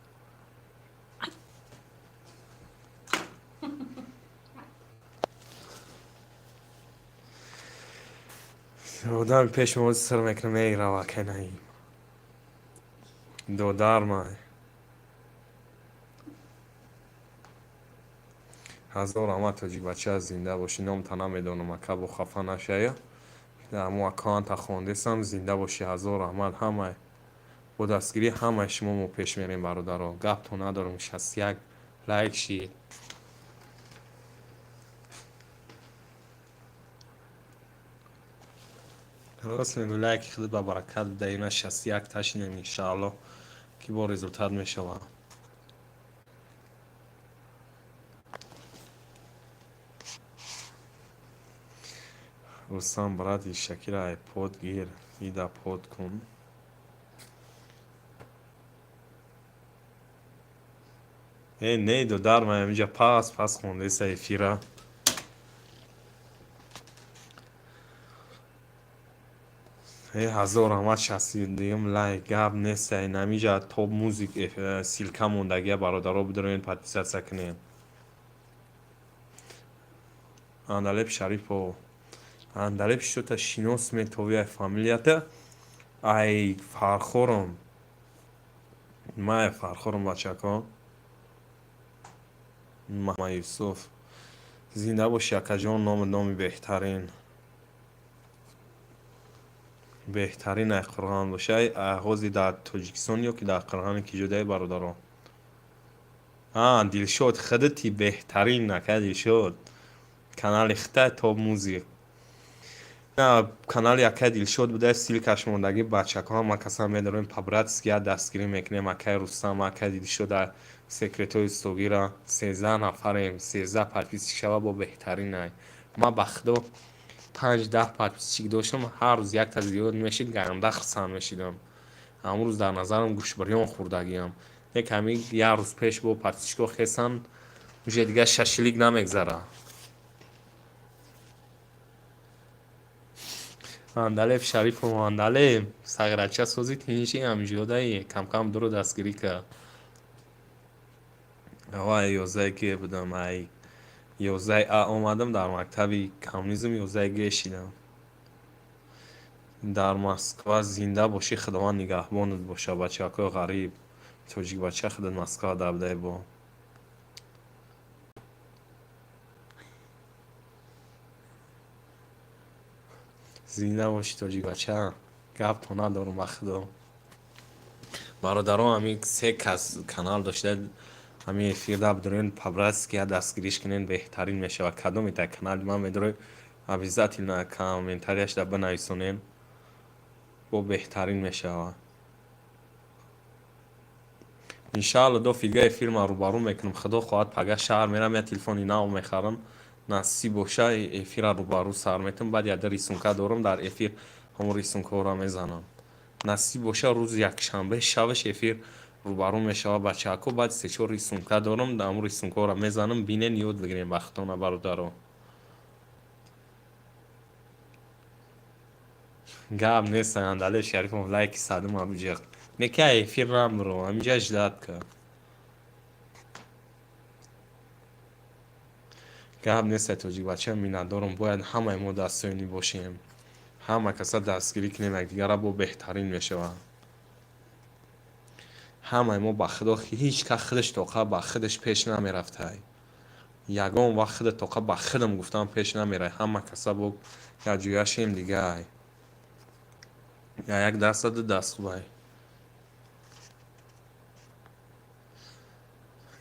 Ай! Одами пеши мо сир мекунам, мегирав, акай Наим, додармай. Ҳазор раҳмат, тоҷикбача, зинда бошӣ. Номта намедонам, ака, бо хафа нашая, ҳамо аккаунта хондесам. Зинда бошӣ, ҳазор раҳмат. Ҳамаи бо дастгирии ҳамаи шумо мо пеш мерем, бародаро, гапто надорем. 61 лайк шид. Рост мегӯ, лайки худ ба баракат буда. Ина 61 ташинем, иншаалло ки бо результат мешавад. Рустам, брати Шакира, айпод гир, ида под кун. Э, не, додар ман инҷа пас пас хондеса эфира. Э, ҳазор раҳмат, 62-юм лайк, гап неста. Инамиҷа Топ Музик ссылка мондагия, бародаро, бидорен, подписаться кунем. Андалеб Шарипов, Андалеб, шута шинос метови, ай фамилията, ай Фархором. Май Фархорум, бачако. Маҳмад Юсуф, зинда боши, акаҷон. Номи беҳтарин, беҳтарин. Ай Қурғон бошай ҳози дар Тоҷикистон ё ки дар Қурғони ки ҷодаи, бародаро? А, Дилшод, худати беҳтарин, ака Дилшод. Канали хитай Топ Музик, канали акай Дилшод буда, ссылка ш мондагӣ. Бачако, ҳама каса медорем, по-братски я дастгирӣ мекунем. Акай Рустам, акай Дилшода, секретои устогира. 13 нафарем, 13 подписчик шава, бо беҳтаринай. Ма ба худо 5-10 подписчик доштам, ҳар рӯз якта зиёд мешид, ганда хурсанд мешидам. Ҳамун рӯз дар назарам гӯшбирён хӯрдагиам. Не, ками як рӯз пеш бо подписчик ҳо хесан, уже дигар шашлик намегзара. Андалеб Шарифов, Андалеб сағирача, сози, тинчи, ҳамҷодаи камкам дуро дастгирӣ кард. Ава, 11 г будам, ай 11 а омадам, дар мактаби коммунизм 11 г шидам. Дар Москва зинда бошӣ, Худованд нигаҳбонат боша. Бачакои ғариб, тоҷикбача, худат Москва дабдай бо. Зинда бошӣ, тоҷикбача, гапто надорум, ба худо. Бародарон, ҳамин се кас канал дошта, ҳамин эфирда бидорен, по-братски я дастгириш кунен, беҳтарин мешавад. Кадоме дар канали ман медоред, обязательно комментария шда бинависонем, бо беҳтарин мешавад. Иншаалло, до фига эфирма рӯбарӯ мекунам. Худо хоҳад, пага шаҳр мерам, я телефони нав мехарам. Насиб боша, эфира рӯбарӯ сар метам. Баъд яда рисунка дорам, дар эфир ҳамон рисунка ҳоро мезанам. Насиб боша, рӯзи якшанбе шаваш эфир рӯбарӯ мешавад, бачаҳако. Баъд се-чор рисунка дорам, ҳамон рисунка ҳоро мезанам, бинен, ёд бигирем вақтона, бародаро. Гап нест, Андале Шарифов, лайки садум абуҷиқ. Неки эфир намбуро, ҳаминҷа ждать кар. Гап нест, тоҷикбача, миннатдорам. Бояд ҳамаи мо дастёнӣ бошем, ҳама каса дастгирӣ кунем якдигарра, бо беҳтарин мешавад. Ҳамаи мо, ба худо, ҳеҷ кас худаш тоқа ба худаш пеш намерафтай. Ягон вақт худа тоқа ба худам гуфтам пеш намерай. Ҳама каса бо якҷояшем дигай. Як даста ду даст хубай.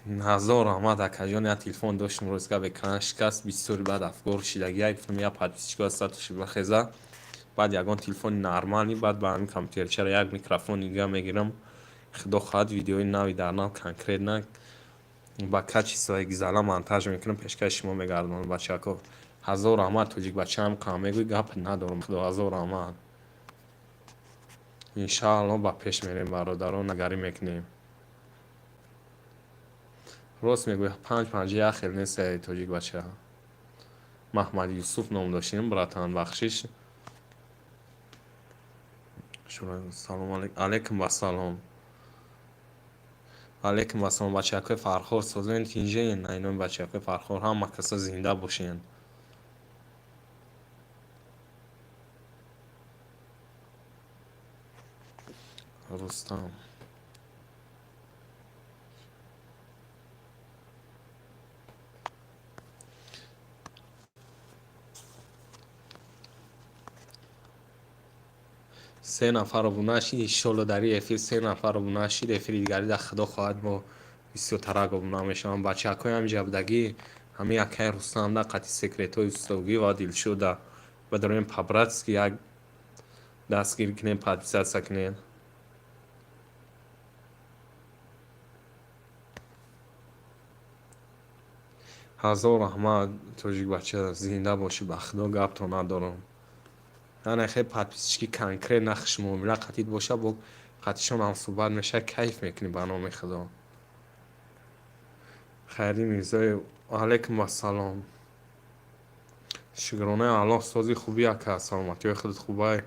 Ҳазор раҳмат, акаҷон. Як телефон доштем, рӯзгап экран шикаст, бисёри баъд афгор шидагия. Гуфтам, як подписчик о сатуши бихеза, баъд ягон телефони нормалӣ, баъд ба ҳамин компютерчара як микрофони дига мегирам. Худо хоҳад, видеои нави дар нав, конкретно ба качество и гизала монтаж мекунам, пешкаши шумо мегардонам. Бачако, ҳазор раҳмат. Тоҷикбачаам қам мегӯй, гап надорам, худо, ҳазор раҳмат. Иншаалло, ба пеш мерем, бародарон, нагарӣ мекунем. Рост мегӯй, панҷ панҷа як хел нест. Тоҷикбача, Маҳмад Юсуф ном доштем, братан, бахшиш. Салом алейкум, вассалом алейкум, вассалом. Бачакои Фархор, созен, тинҷен? Айноми бачакои Фархор, ҳама каса зинда бошен. Рустам. Се нафар обуна шид. Иншолло, дар ин эфир се нафар обуна шид, эфири дигари дар, худо хоҳад, мо бисёртарак обуна мешавам. Бачакҳои ҳамҷа будагӣ, ҳамин акаи Рустамда қати секретҳои устогӣ ва Дилшода бадарем, по-братски як дастгирӣ кунем, подписаться кунем. Ҳазор раҳмат, тоҷикбача, зинда бошӣ, ба худо, гапто надорам. Ана хе подписчики конкретно хушмуомила қатид боша, бо қатишон ҳамсӯҳбат мешавад, кайф мекунӣ, ба номи худо. Хайри Мирзоев, алайкум ассалом. Шукронаи Аллоҳ, сози хубӣ, ака, саломатиҳои худат хубай?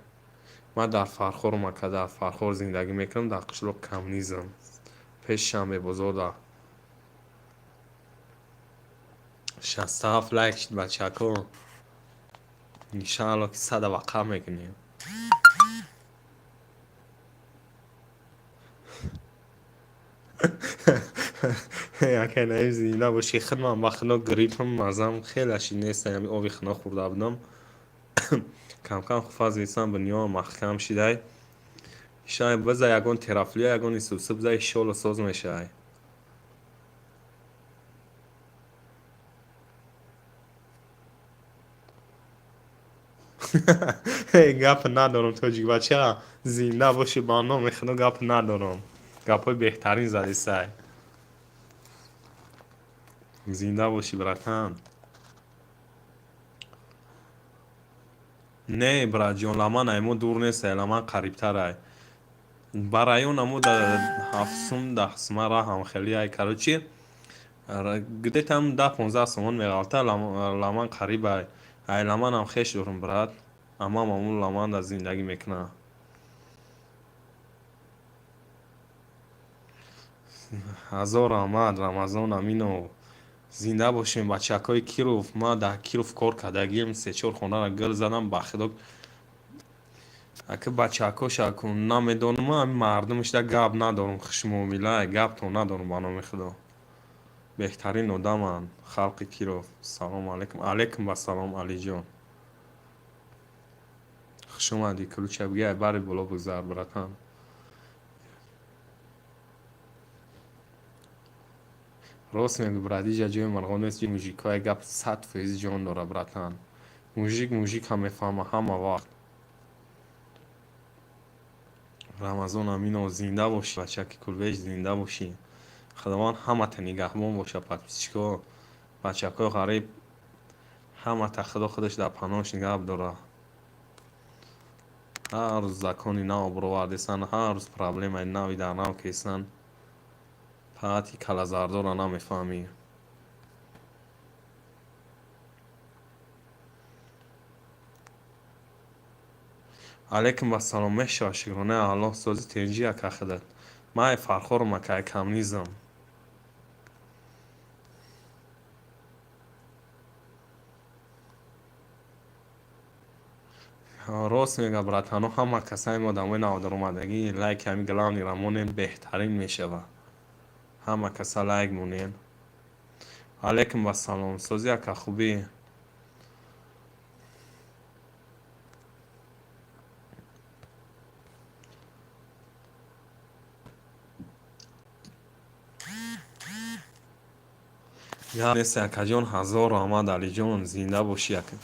Ман дар Фархорам, ака, дар Фархор зиндагӣ мекунам, дар қишлоқ Коммунизм, пеши Шанбебозор. 67 лайк шид, бачако. Иншаалло, ки сада вақаф мекунем. Акай Наим, зинда бошӣ. Худман ба худо гриппам, мазам хеле шид нест. Ами оби хунук хӯрда будам, камкам хуфа зесам, бинёам маҳкам шидай. Шай биза, ягон терафлю, ягон исусу биза, иншолло соз мешавай. Гап надорам, тоҷикбача, зинда бошӣ, ба номи худо, гап надорам. Гапҳои беҳтарин зади сай. Зинда бошӣ, братан. Не, братҷон, Ламан ай мо дур нестай, Ламан қарибтарай. Ба района мо да 7 сум, 10 сума раҳам хеле ай. Короче, где-то ам 10-15 сомон меғалта. Ламан қарибай. Ай Ламанам хеш дорум, брат. Амам амун Ламанда зиндагӣ мекунад. Ҳазор раҳмат, Рамазон Аминов. Зинда бошем, бачакҳои Киров. Ман дар Киров кор кардагием, се-чор хонаро гил задам, ба худо. Ака, бачакҳоша ку намедонам, ами мардумашда гап надорам, хушмуомила, гаптон надорам, ба номи худо. Беҳтарин одаманд халқи Киров. Салому алайкум. Алайкум вассалом, Алиҷон. Хуш омадӣ, ключа бигир, бари боло бигзар, братан. Рост мегӯ, брат, иҷа ҷои марғон нест, ҷои мужикҳое. Гап 100% ҷон дора, братан. Мужик мужика мефаҳма ҳама вақт. Рамазон Аминов, зинда бошӣ, бачаки кулбеш, зинда бошӣ. Худованд ҳамата нигаҳбон боша, подписчикҳо, бачакҳои ғариб, ҳамата худо худаш дар паноҳаш нигаҳ дора. Ҳар рӯз закони нав бировардесанд, ҳар рӯз проблемаи нави дар нав кесанд. Паати калазардорро намефаҳмӣ. Алайкум вассалом, мешавад, шукронаи Аллоҳ, сози тенҷи, ака, худат. Ман ай Фархорам, ака, ай Камнизам. Рост мега, братано, ҳама касаи одамои навдаромадагӣ лайки ҳами главныйра монем, беҳтарин мешавад. Ҳама каса лайк монем. Алайкум вассалом, сози, ака, хубӣ? Гап нест, акаҷон, ҳазор раҳмат, Алиҷон, зинда бошӣ, ака.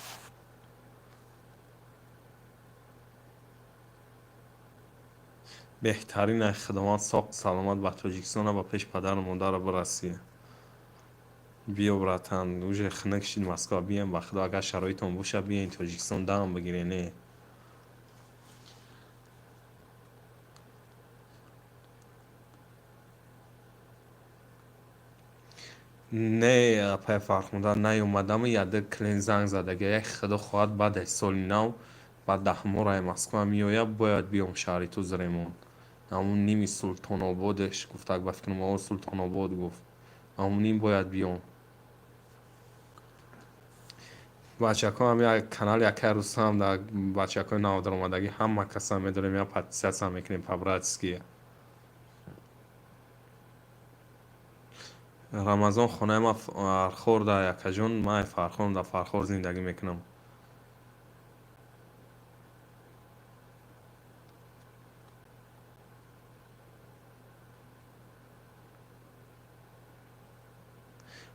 Беҳтарин ай Худованд соқ саломат ба Тоҷикистона, ба пеши падару модарро бирасӣ. Биё, братан, уже хунук шид Москва, бием, ба худо, агар шароитон бошад, биёен Тоҷикистон, дам бигирен, не. Не, апай Фархунда, наёмадаму, яда клиент занг задаги, як худо хоҳад, баъд аз соли нав, баъд даҳмораи Москва меояд, бояд биём шаҳри Тузремон. Ҳамун ними Султонободеш гуфтак, ба фикрам, о, Султонобод гуфт. Ҳамун ним бояд биём. Бачакҳо, ҳам як канали акай Рустам дар бачакҳои навдаромадагӣ ҳама каса медорем, як подписаться мекунем по-братски. Рамазон, хонаи ман Фархор да, акаҷон, ман Фархорам, дар Фархор зиндагӣ мекунам.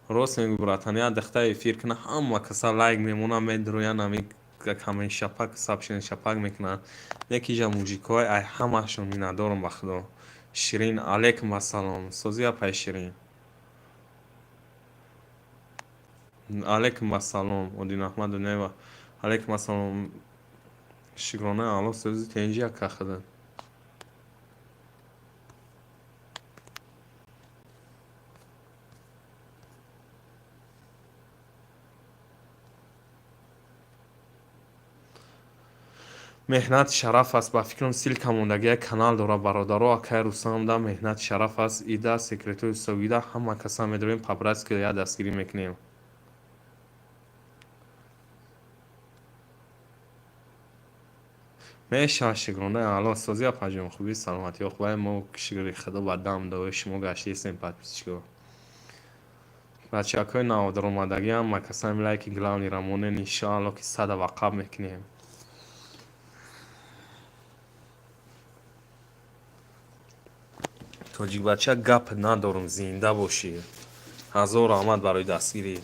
Рост мегӯ, братан, як духта эфир кунад, ҳама каса лайк мемонанд, медроянд, ҳами камен шапак, сообщение шапак мекунанд. Яке ҷа мужикҳои ай ҳамаашон миннатдорам, ба худо. Ширин, алайкум ассалом. Созӣ, апай Ширин. Алайкум ассалом, Одинаҳмад Дунева. Алайкум ассалом. Шукронаи Аллоҳ, сӯзи тенҷи, ака, худат. Меҳнат шараф аст, ба фикрам, ссылка мондагия канал дора, бародаро, акай Рустам да меҳнат шараф аст, ида секретои ҳисобида ҳама каса медорем, по-братски як дастгирӣ мекунем. Мешавад, шукронаи Аллоҳ, созӣ, апаҷон, хубӣ, саломатиҳо хуб? Мо, шукри худо, ба дам дуои шумо гаштаистем, подписчикҳо. Бачакҳои навдаромадагӣ ҳама касами лайки главный ра монен, иншоалло, ки сада вақаб мекунем. Тоҷикбача, гап надорум, зинда бошӣ, ҳазор раҳмат барои дастгирӣ.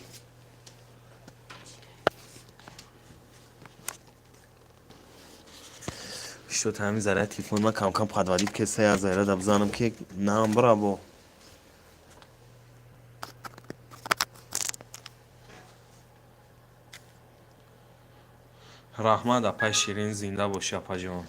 Шуд, ҳамин заряд телефони ман камкам подводить кеса, як заряда бизанам, ки нам бира бо. Раҳмат, апай Ширин, зинда бошӣ, апаҷон.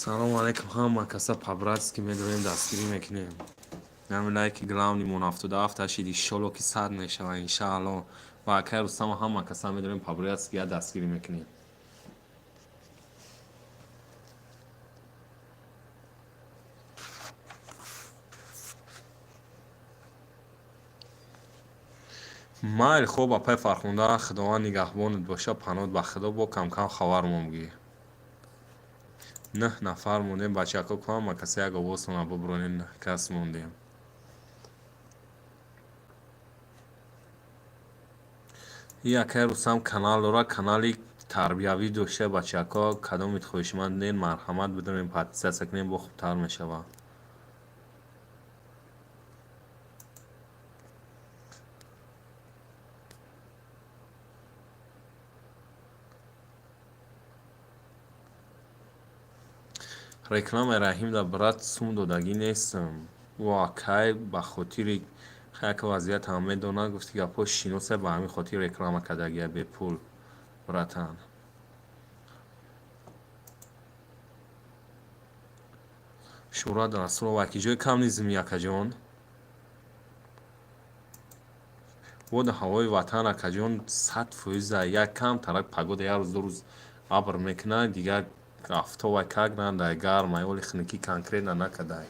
Салому алайкум, ҳама каса по-братски медорем, дастгирӣ мекунем. Ҳамин лайки главный мон 77 ашид, иншолло, ки 100 мешава, иншаалло. Ва акай Рустама ҳама каса медорем, по-братски я дастгирӣ мекунем. Майли, хуб, апай Фархунда, Худованд нигаҳбонат боша, паноҳат ба Худо, бо камкам хабармон бигӣ. Нӯҳ нафар мондем, бачако, ку ҳама каса як овозтона бубуронем. Нӯҳ кас мондем. И акай Рустам канал дорад, канали тарбиявӣ дошта. Бачако, кадомит хоҳишманден, марҳамат, бидонем, подписаться кунем, бо хубтар мешавад. Рекламаи Раҳим да, брат, сум додагӣ нестам. Ӯ акай ба хотири яке вазъиятам медонад, гуфти гапҳо шиноса, ба ҳамин хотир реклама кардагия бепул, братан. Шӯҳрат Расулова, ки ҷои кам низми, акаҷон? Боду ҳавои ватан, акаҷон, 100%-а. Як кам тарак погода, як рӯз, 2 рӯз абр мекунад, дигар афтобай как нандай, гармай, оли хунукӣ конкретно накардай.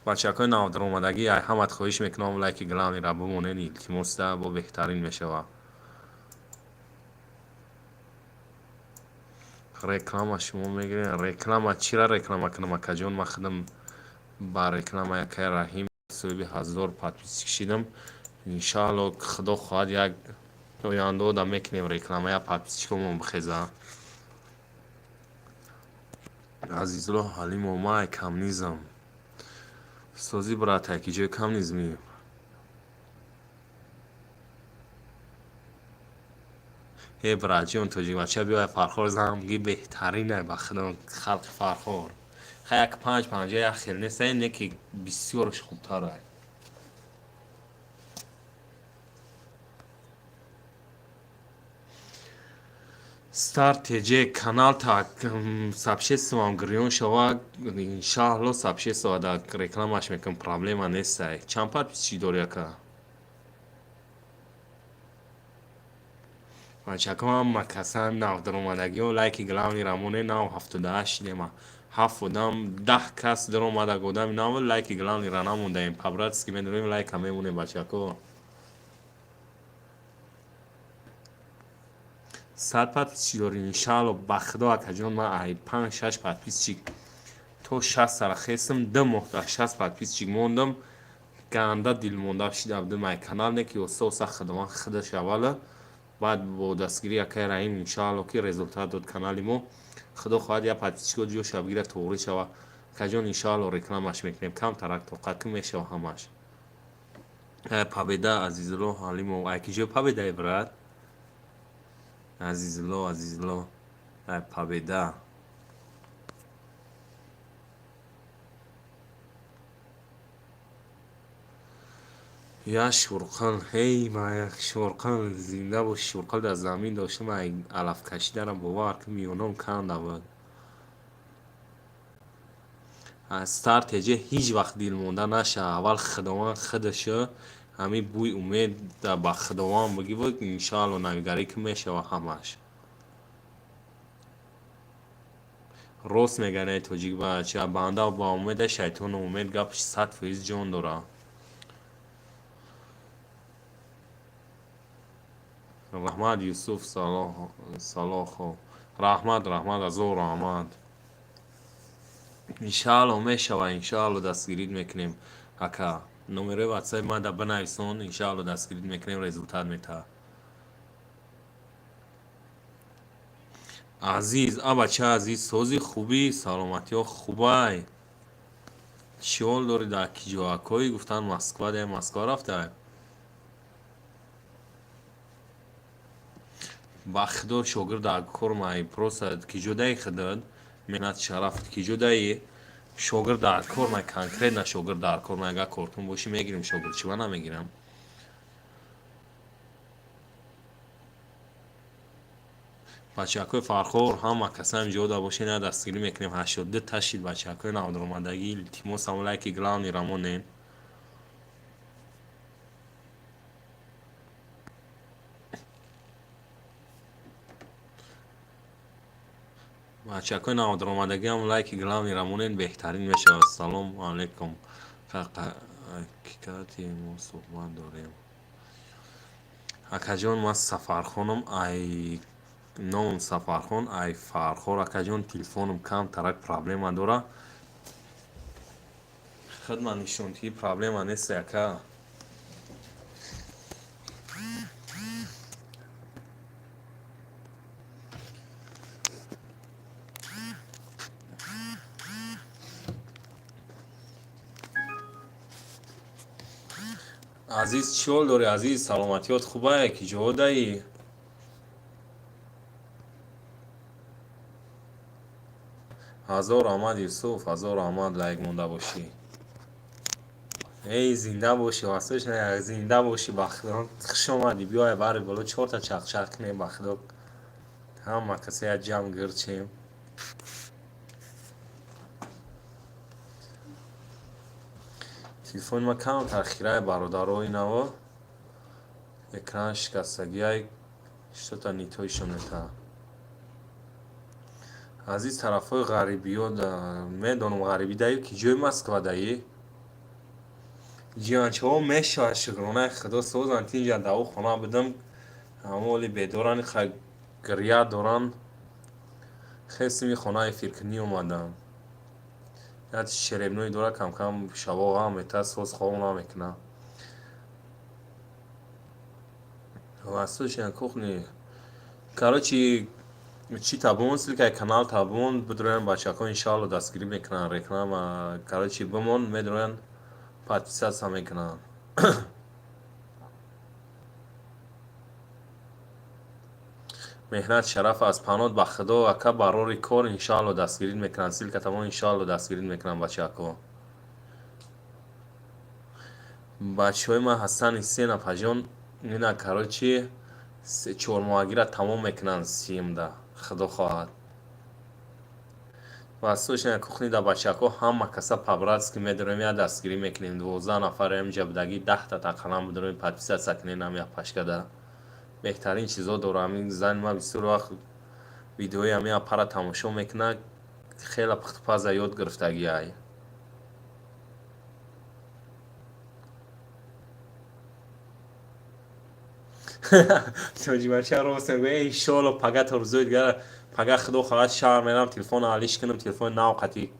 Бачакҳои навдаромадагӣ, ай ҳамат хоҳиш мекунам, лайки главный ра бимонед, илтимос да, бо беҳтарин мешавад. Реклама шумо мегиред? Реклама чира реклама кунам, акаҷон? Ман худам ба реклама якай Раҳим соҳиби 1000 подписчик шидам. Иншаалло, Худо хоҳад, як ояндаода мекунем реклама, як подписчик омон бихеза. Азизулло Ҳалимов, ман ай камнизам. Созӣ, брат, ай ки ҷои кам низмӣ? Э, братҷон, тоҷикбача, биёй Фархор замги, беҳтаринай, ба худо, халқи Фархор. Ха, як панҷ панҷа як хел нест, не ки бисёрш хубтарай. Стар ТЖ канал та сообщество ам гирён шава, иншаалло, сообщество да рекламаш мекунам, проблема нестай. Чанд подписчик дори, ака? Бачако, ҳама каса навдаромадагиҳо, лайки главный рамоне. Нав 78 шидема, ҳафт одам, 10 кас даромадаг, одами нав, лайки главный ра намондаем. По-братски медорем, лайка мемонем, бачако. 100 подписчик дорӣ? Иншаалло, ба Худо, акаҷон, ман ай панҷ шаш подписчик то 60 сара хестам, 2 моҳ дар 60 подписчик мондам, ганда дилмонда шида будам ай канал, не ки оста оста Худованд худаш аввала, баъд бо дастгирии акай Раҳим, иншаалло, ки результат дод канали мо. Худо хоҳад, як подписчик о ҷоша бигирад, тоғрӣ шава, акаҷон, иншаалло, рекламаш мекунем. Камтарак тоқат кун, мешава ҳамаш. Победа, Азизулло Ҳалимов, ай ки ҷои Победаи, брат? Азизулло, Азизулло, ай Победа. Я Шӯрқал, ҳей, ма Шӯрқал, зинда бош. Шӯрқал дар замин доштам, ай алаф кашиданам, бовар кун, миёнам канда буд. Аз Стар ТЖ ҳеҷ вақт дилмонда наша. Аввал Худованд худаша, ҳамин бӯи умед ба Худованд бигӣ, иншоалло, навигарӣ ки мешава ҳамаш. Рост мегӯяд, эй тоҷик бача, банда ба умеда, шайтону умед, гапаш 100% ҷон дорад. Раҳмат, Юсуф Салохов, раҳмат, раҳмат, азор раҳмат. Иншаалло мешава, иншаалло дастгирит мекунем, ака. Номерои ватсапи ман да бинависон, иншаалло дастгирит мекунем, результат метаҳад. Азиз, а бача азиз, сози хубӣ, саломатиҳо хубай? Чӣ ҳол дорӣ, дар ки ҷоакҳои гуфтанд Москва, дар Москва рафтай? Ба худо шогирд дар кор май, просто ки ҷодаи худат меҳнат шараф, ки ҷодаи шогирд дар кор май, конкретно шогирд дар кор май. Агар кортун бошӣ, мегирем шогирд, чиба намегирам? Бачакҳои Фархор, ҳама касаем ҷода бошед, на дастгирӣ мекунем. 82 ташид, бачакҳои навдаромадагӣ, илтимос, ҳам лайки главный рамонем. Бачакҳои навдаромадагӣ, ҳам лайки главный рамонем, беҳтарин мешавад. Салому алайкум, ҳақиқати мо суҳбат дорем. Акаҷон, ман Сафархоном, ай номам Сафархон, ай Фархор. Акаҷон, телефоном кам тарак проблема дора, хидмат нишонтии проблема нест, ака. Азиз, чӣ ҳол дорӣ, азиз? Саломатиёт хубае? Ки ҷодаӣ? Ҳазор раҳмат, Юсуф, ҳазор раҳмат, лайк монда бошӣ. Эй, зинда бошӣ, васош, зинда бошӣ. Ба худо, хуш омадӣ, биёй бари боло, чорта чақчақ кунем. Ба худо, ҳама каса як ҷамъ гирчем. Телефони ман камтар хирай, бародаро, инаво экран шикастагиай, что-то не то ишон метаҳад. Азиз, тарафҳои ғарибиё медонам, ғарибӣ даи, ки ҷои Москва даи? Ҷиянчаҳо мешавад, шукронаи худо, созанд. Тинҷа даву хона будам, ҳамоли бедоранд, гиря доранд. Хесими хона эфиркунӣ омадам. Як черепной дора, камкам шабо ғам метаҳад, соз хоб намекунад. Восточная кухня, короче, чи табон, ссылкаи канал табон, бидроян бачаҳо, иншаалло дастгирӣ мекунанд. Реклама, короче, бимон, медроян, подписаться мекунанд. Меҳнат шараф аст, панод ба худо, ака, барори кор, иншаалло дастгирӣ мекунанд. Ссылка тамом, иншаалло дастгирӣ мекунанд бачаҳо. Бачаҳои ман ҳастани се нафарҷон, ина, короче, чормоҳагиро тамом мекунанд сиюмда, худо хоҳад. Восточная кухня да, бачаҳо, ҳама каса по-братски медорем, як дастгирӣ мекунем. 12 нафар ҳамҷа будагӣ, 10-та тақалан бидорем, подписаться кунем. Ҳам як пашкада беҳтарин чизо дорам. Ҳамин зани ман бисёр вақт видеои ҳамин апара тамошо мекунад, хеле пухтупаза ёд гирифтагиай. Тоҷибача рост мегӯяд. Иншоалло, пага то рӯзои дигар, пага, худо хоҳад, шаҳр мерам, телефона алиш кунам, телефони нав қати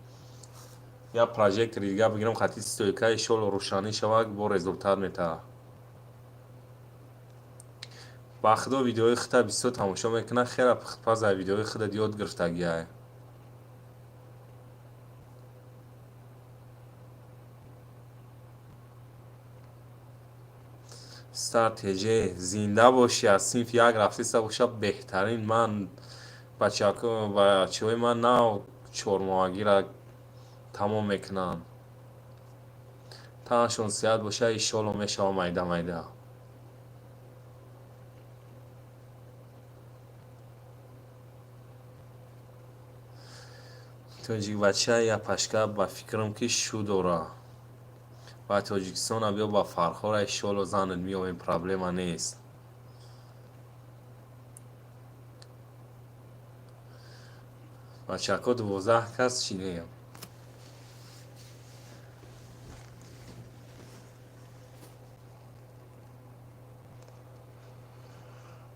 я прожектори дигар бигирам, қати стойка, иншоалло рӯшанӣ шавад, бо результат метаҳад. Ба худо, видеои худта бисёр тамошо мекунад, хеле пухтупаза видеои худат ёд гирифтагиай. Стар ТЖ, зинда бошӣ. Аз синфи як рафтиста боша, беҳтарин. Ман бачаҳои ман нав чормоҳагиро тамом мекунанд. Танашон сиҳат боша, иншоалло мешава майда майда. Тоҷикбача япашка, ба фикрам, ки шу дора. Ба Тоҷикистона биё, ба Фархора, иншоалло занат меёбем, проблема нест. Бачако, 12 кас чинем.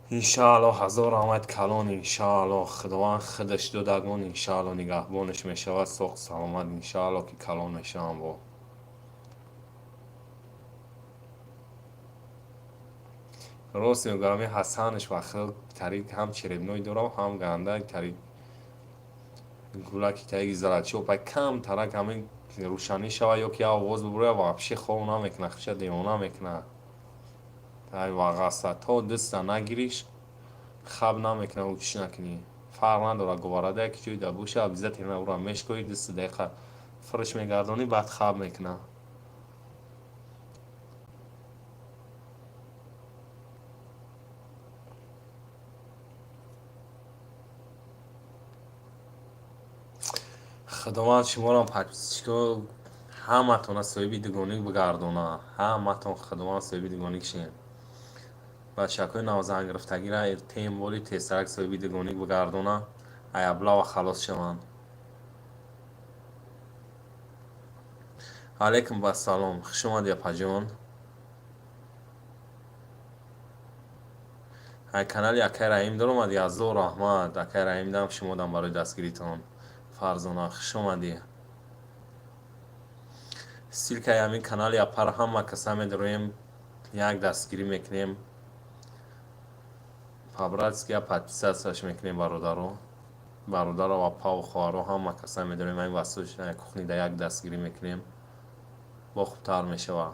Иншаалло, ҳазор раҳмат калон, иншаалло, Худованд худаш додагон, иншаалло, нигаҳбонаш мешавад, соғ саломат, иншаалло, ки калон мешавам бо. Рост мегӯям, Ҳасанаш ба худ тарик ҳам черепной дорам, ҳам ганда тарик гулаки таги золотчопай кам тарак ҳамин рӯшанӣ шава ё ки овоз бубуря, вообще хоб намекунад, худша девона мекунад. Ай вағаса то дастта нагириш, хаб намекунад, ӯ чӣ накунӣ. Фарқ надорад, говорада яки ҷой да боша, обязательно ӯро мешкоӣ, даста дақиқа фурӯш мегардонӣ, баъд хаб мекунад. Худованд шуморо, подписчико, ҳаматона соҳиби дугоник бигардонад. Ҳаматон Худованд соҳиби дугоник шед. Бачакҳои навзангирифтагиро тем боли тезтарак соҳиби дугоник бигардонад, ай аблава халос шаванд. Алайкум вассалом. Хуш омадӣ, апаҷон. Ай канали акай Раҳим даромадӣ, ҳазор раҳмат. Акай Раҳим дам шумодам барои дастгиритон. Фарзона, хуш омадӣ. Ссылкаи ҳамин канали апара ҳама каса медароем, як дастгирӣ мекунем. По-братски подписаться мекунем, бародаро. Бародаро, апаву хоҳаро, ҳама каса медорем, ҳамин васточная кухня да як дастгирӣ мекунем. Бо хубтар мешавад.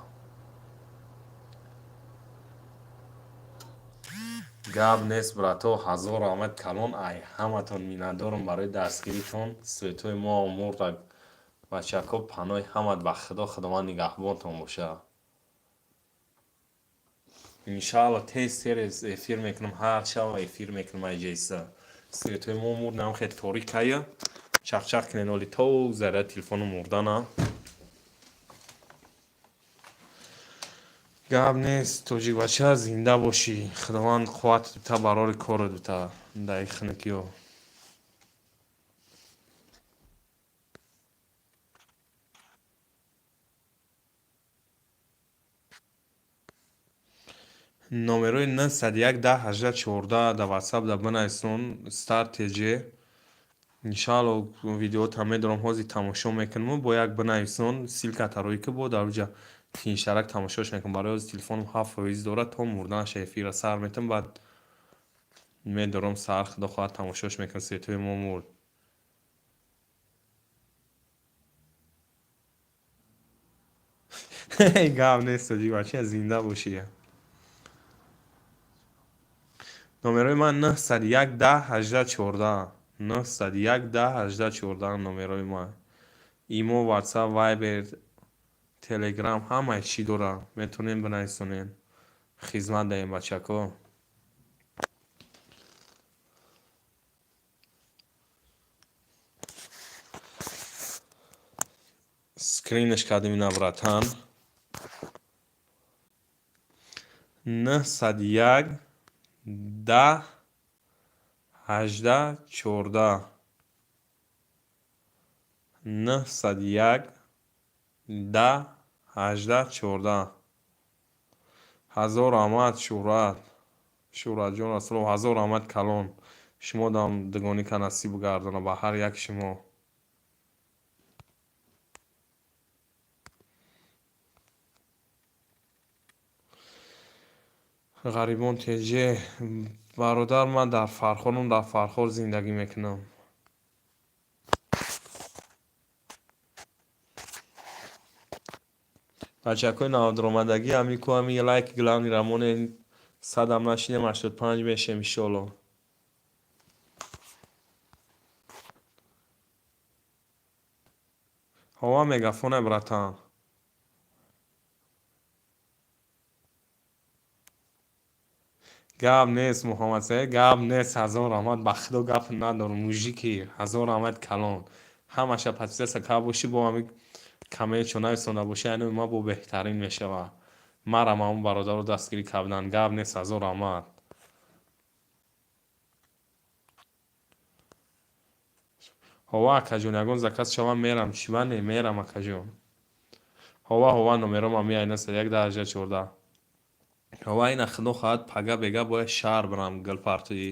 Гап нест, брато, ҳазор раҳмат калон, ай ҳаматон миннатдорам барои дастгиритон. Светҳои мо мурда, бачако, паноҳи ҳамат ба Худо, Худованд нигаҳбонтон бошад. Иншаалло, тез тез эфир мекунам, ҳар шаб эфир мекунам айҷайса. Светҳои мо мурдам, хеле торикая. Чақчақ кунед, оли то заряд телефону мурдана. Гап нест, тоҷикбача, зинда бошӣ. Худованд қувват дута, барори кору дута дар хунукиё. Номерои 901 10 18 14 дар WhatsApp да бинависон, Star TJ. Иншаалло, видеота медорам, ҳозир тамошо мекунам, бо як бинависон, ссылка тароӣ ки бо дар уҷа тинҷтарак тамошош мекунам. Барои ҳозир телефонам 7% дорад, то мурданаша эфира сар метам, баъд медорам сар, Худо хоҳад, тамошош мекунам. Светҳои мо мурд. Гап нест, тоҷикбача, зинда бошӣ. Номерои ман 901 10 18 14. 901 10 18 14 номерои ман. Имо, WhatsApp, Viber, Telegram ҳамаи чӣ дорам. Метавонем бинависонем. Хизмат даем, бачако. Скринш кардем ина, братан. 901 10 18 14. 901 10 18 14. Ҳазор раҳмат, Шӯҳрат. Шӯҳратҷон Расулов, ҳазор раҳмат калон. Шумо дам дугоника насиб гардона ба ҳар як шумо. Ғарибон ТЖ, бародар, ман дар Фархорам, дар Фархор зиндагӣ мекунам. Бачакҳои навдаромадагӣ, ҳами ку ҳами лайк главный рамоне, садам нашинем, 85 мешем, иншоалло. Ҳова мегафоне, братан. Гап нест, Муҳаммадсаид, гап нест, ҳазор раҳмат, ба Худо гап надорам, мужики, ҳазор раҳмат калон. Ҳамаша подписаться карда бошӣ, бо ҳами камечо нависонда бошӣ, айнои ман бо беҳтарин мешавад. Марам ҳамон бародаро дастгирӣ карданд. Гап нест, ҳазор раҳмат. Ҳова, акаҷон, ягон заказ шавам, мерам, чӣ ба не, мерам, акаҷон. Ҳова, ҳова, номером ҳами ай 901 10 18 14. Ва ина, худо хоҳад, пага бега бояд шаҳр бирам, гулпартоӣ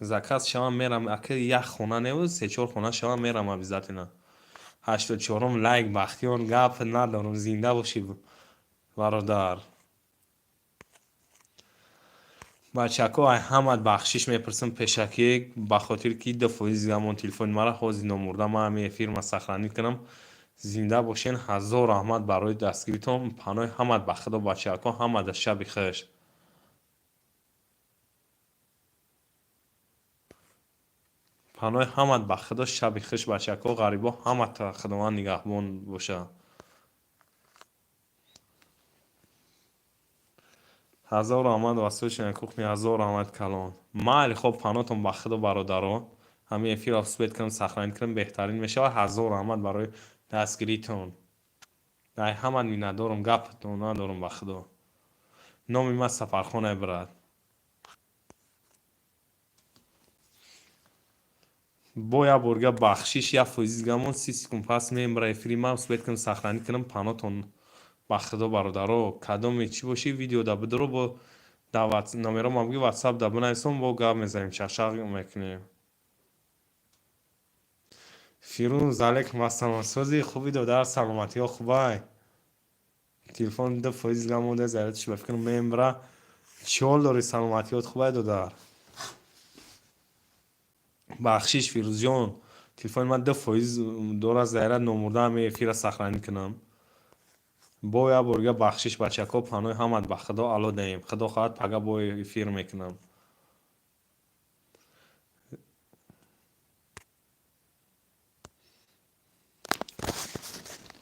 заказ шавам, мерам. Ака, як хона неву, се-чор хона шавам, мерам обязательно. 84-ум лайк. Бахтиёр, гап надорам, зинда бошӣ, бародар. Бачако, ай ҳамат бахшиш мепурсам пешакӣ, ба хотири ки 2% гамон телефони мара ҳозир номурда, ман ҳамин эфирма сохранить кунам. Зинда бошен, ҳазор раҳмат барои дастгиритон. Паноҳи ҳамат ба худо, бачако, ҳамада шаби хуш. Паноҳи ҳамат ба худо, шаби хуш, бачако, ғарибо, ҳамата Худованд нигаҳбон боша. Ҳазор раҳмат, восточная кухня, ҳазор раҳмат калон. Майли, хоб, паноҳтон ба худо, бародаро. Ҳамин эфирро успеть кунам, сохранить кунам, беҳтарин мешавад. Ҳазор раҳмат барои дастгиритон. Ай ҳамат миннатдорам, гапатон надорам, ба худо. Номи ман Сафархонай, брат. Бо як борга бахшиш, 1% гамон, 30 секунд пас мембра эфири ман, успеть кунам, сохранить кунам. Паноҳтон ба худо, бародаро. Кадоме чӣ бошӣ, видеода бидиро, бо номерома бигӯ, ватсап да бинависом, бо гап мезанем, чашақ мекунем. Фирӯз, алейкум ассалом, сози хуби, додар, саломатиҳо хубай? Телефон 2% гамонда, зарядиш ба фикрам мембра. Чӣ ҳол дорӣ, саломатиҳот хубай, додар? Бахшиш, Фирӯзҷон, телефони ман 2% дорад заряд, номурда ҳамин эфирро сохранить кунам. Бо як борга бахшиш, бачако, паноҳи ҳамат ба худо, ало даем. Худо хоҳад, пага бо эфир мекунам.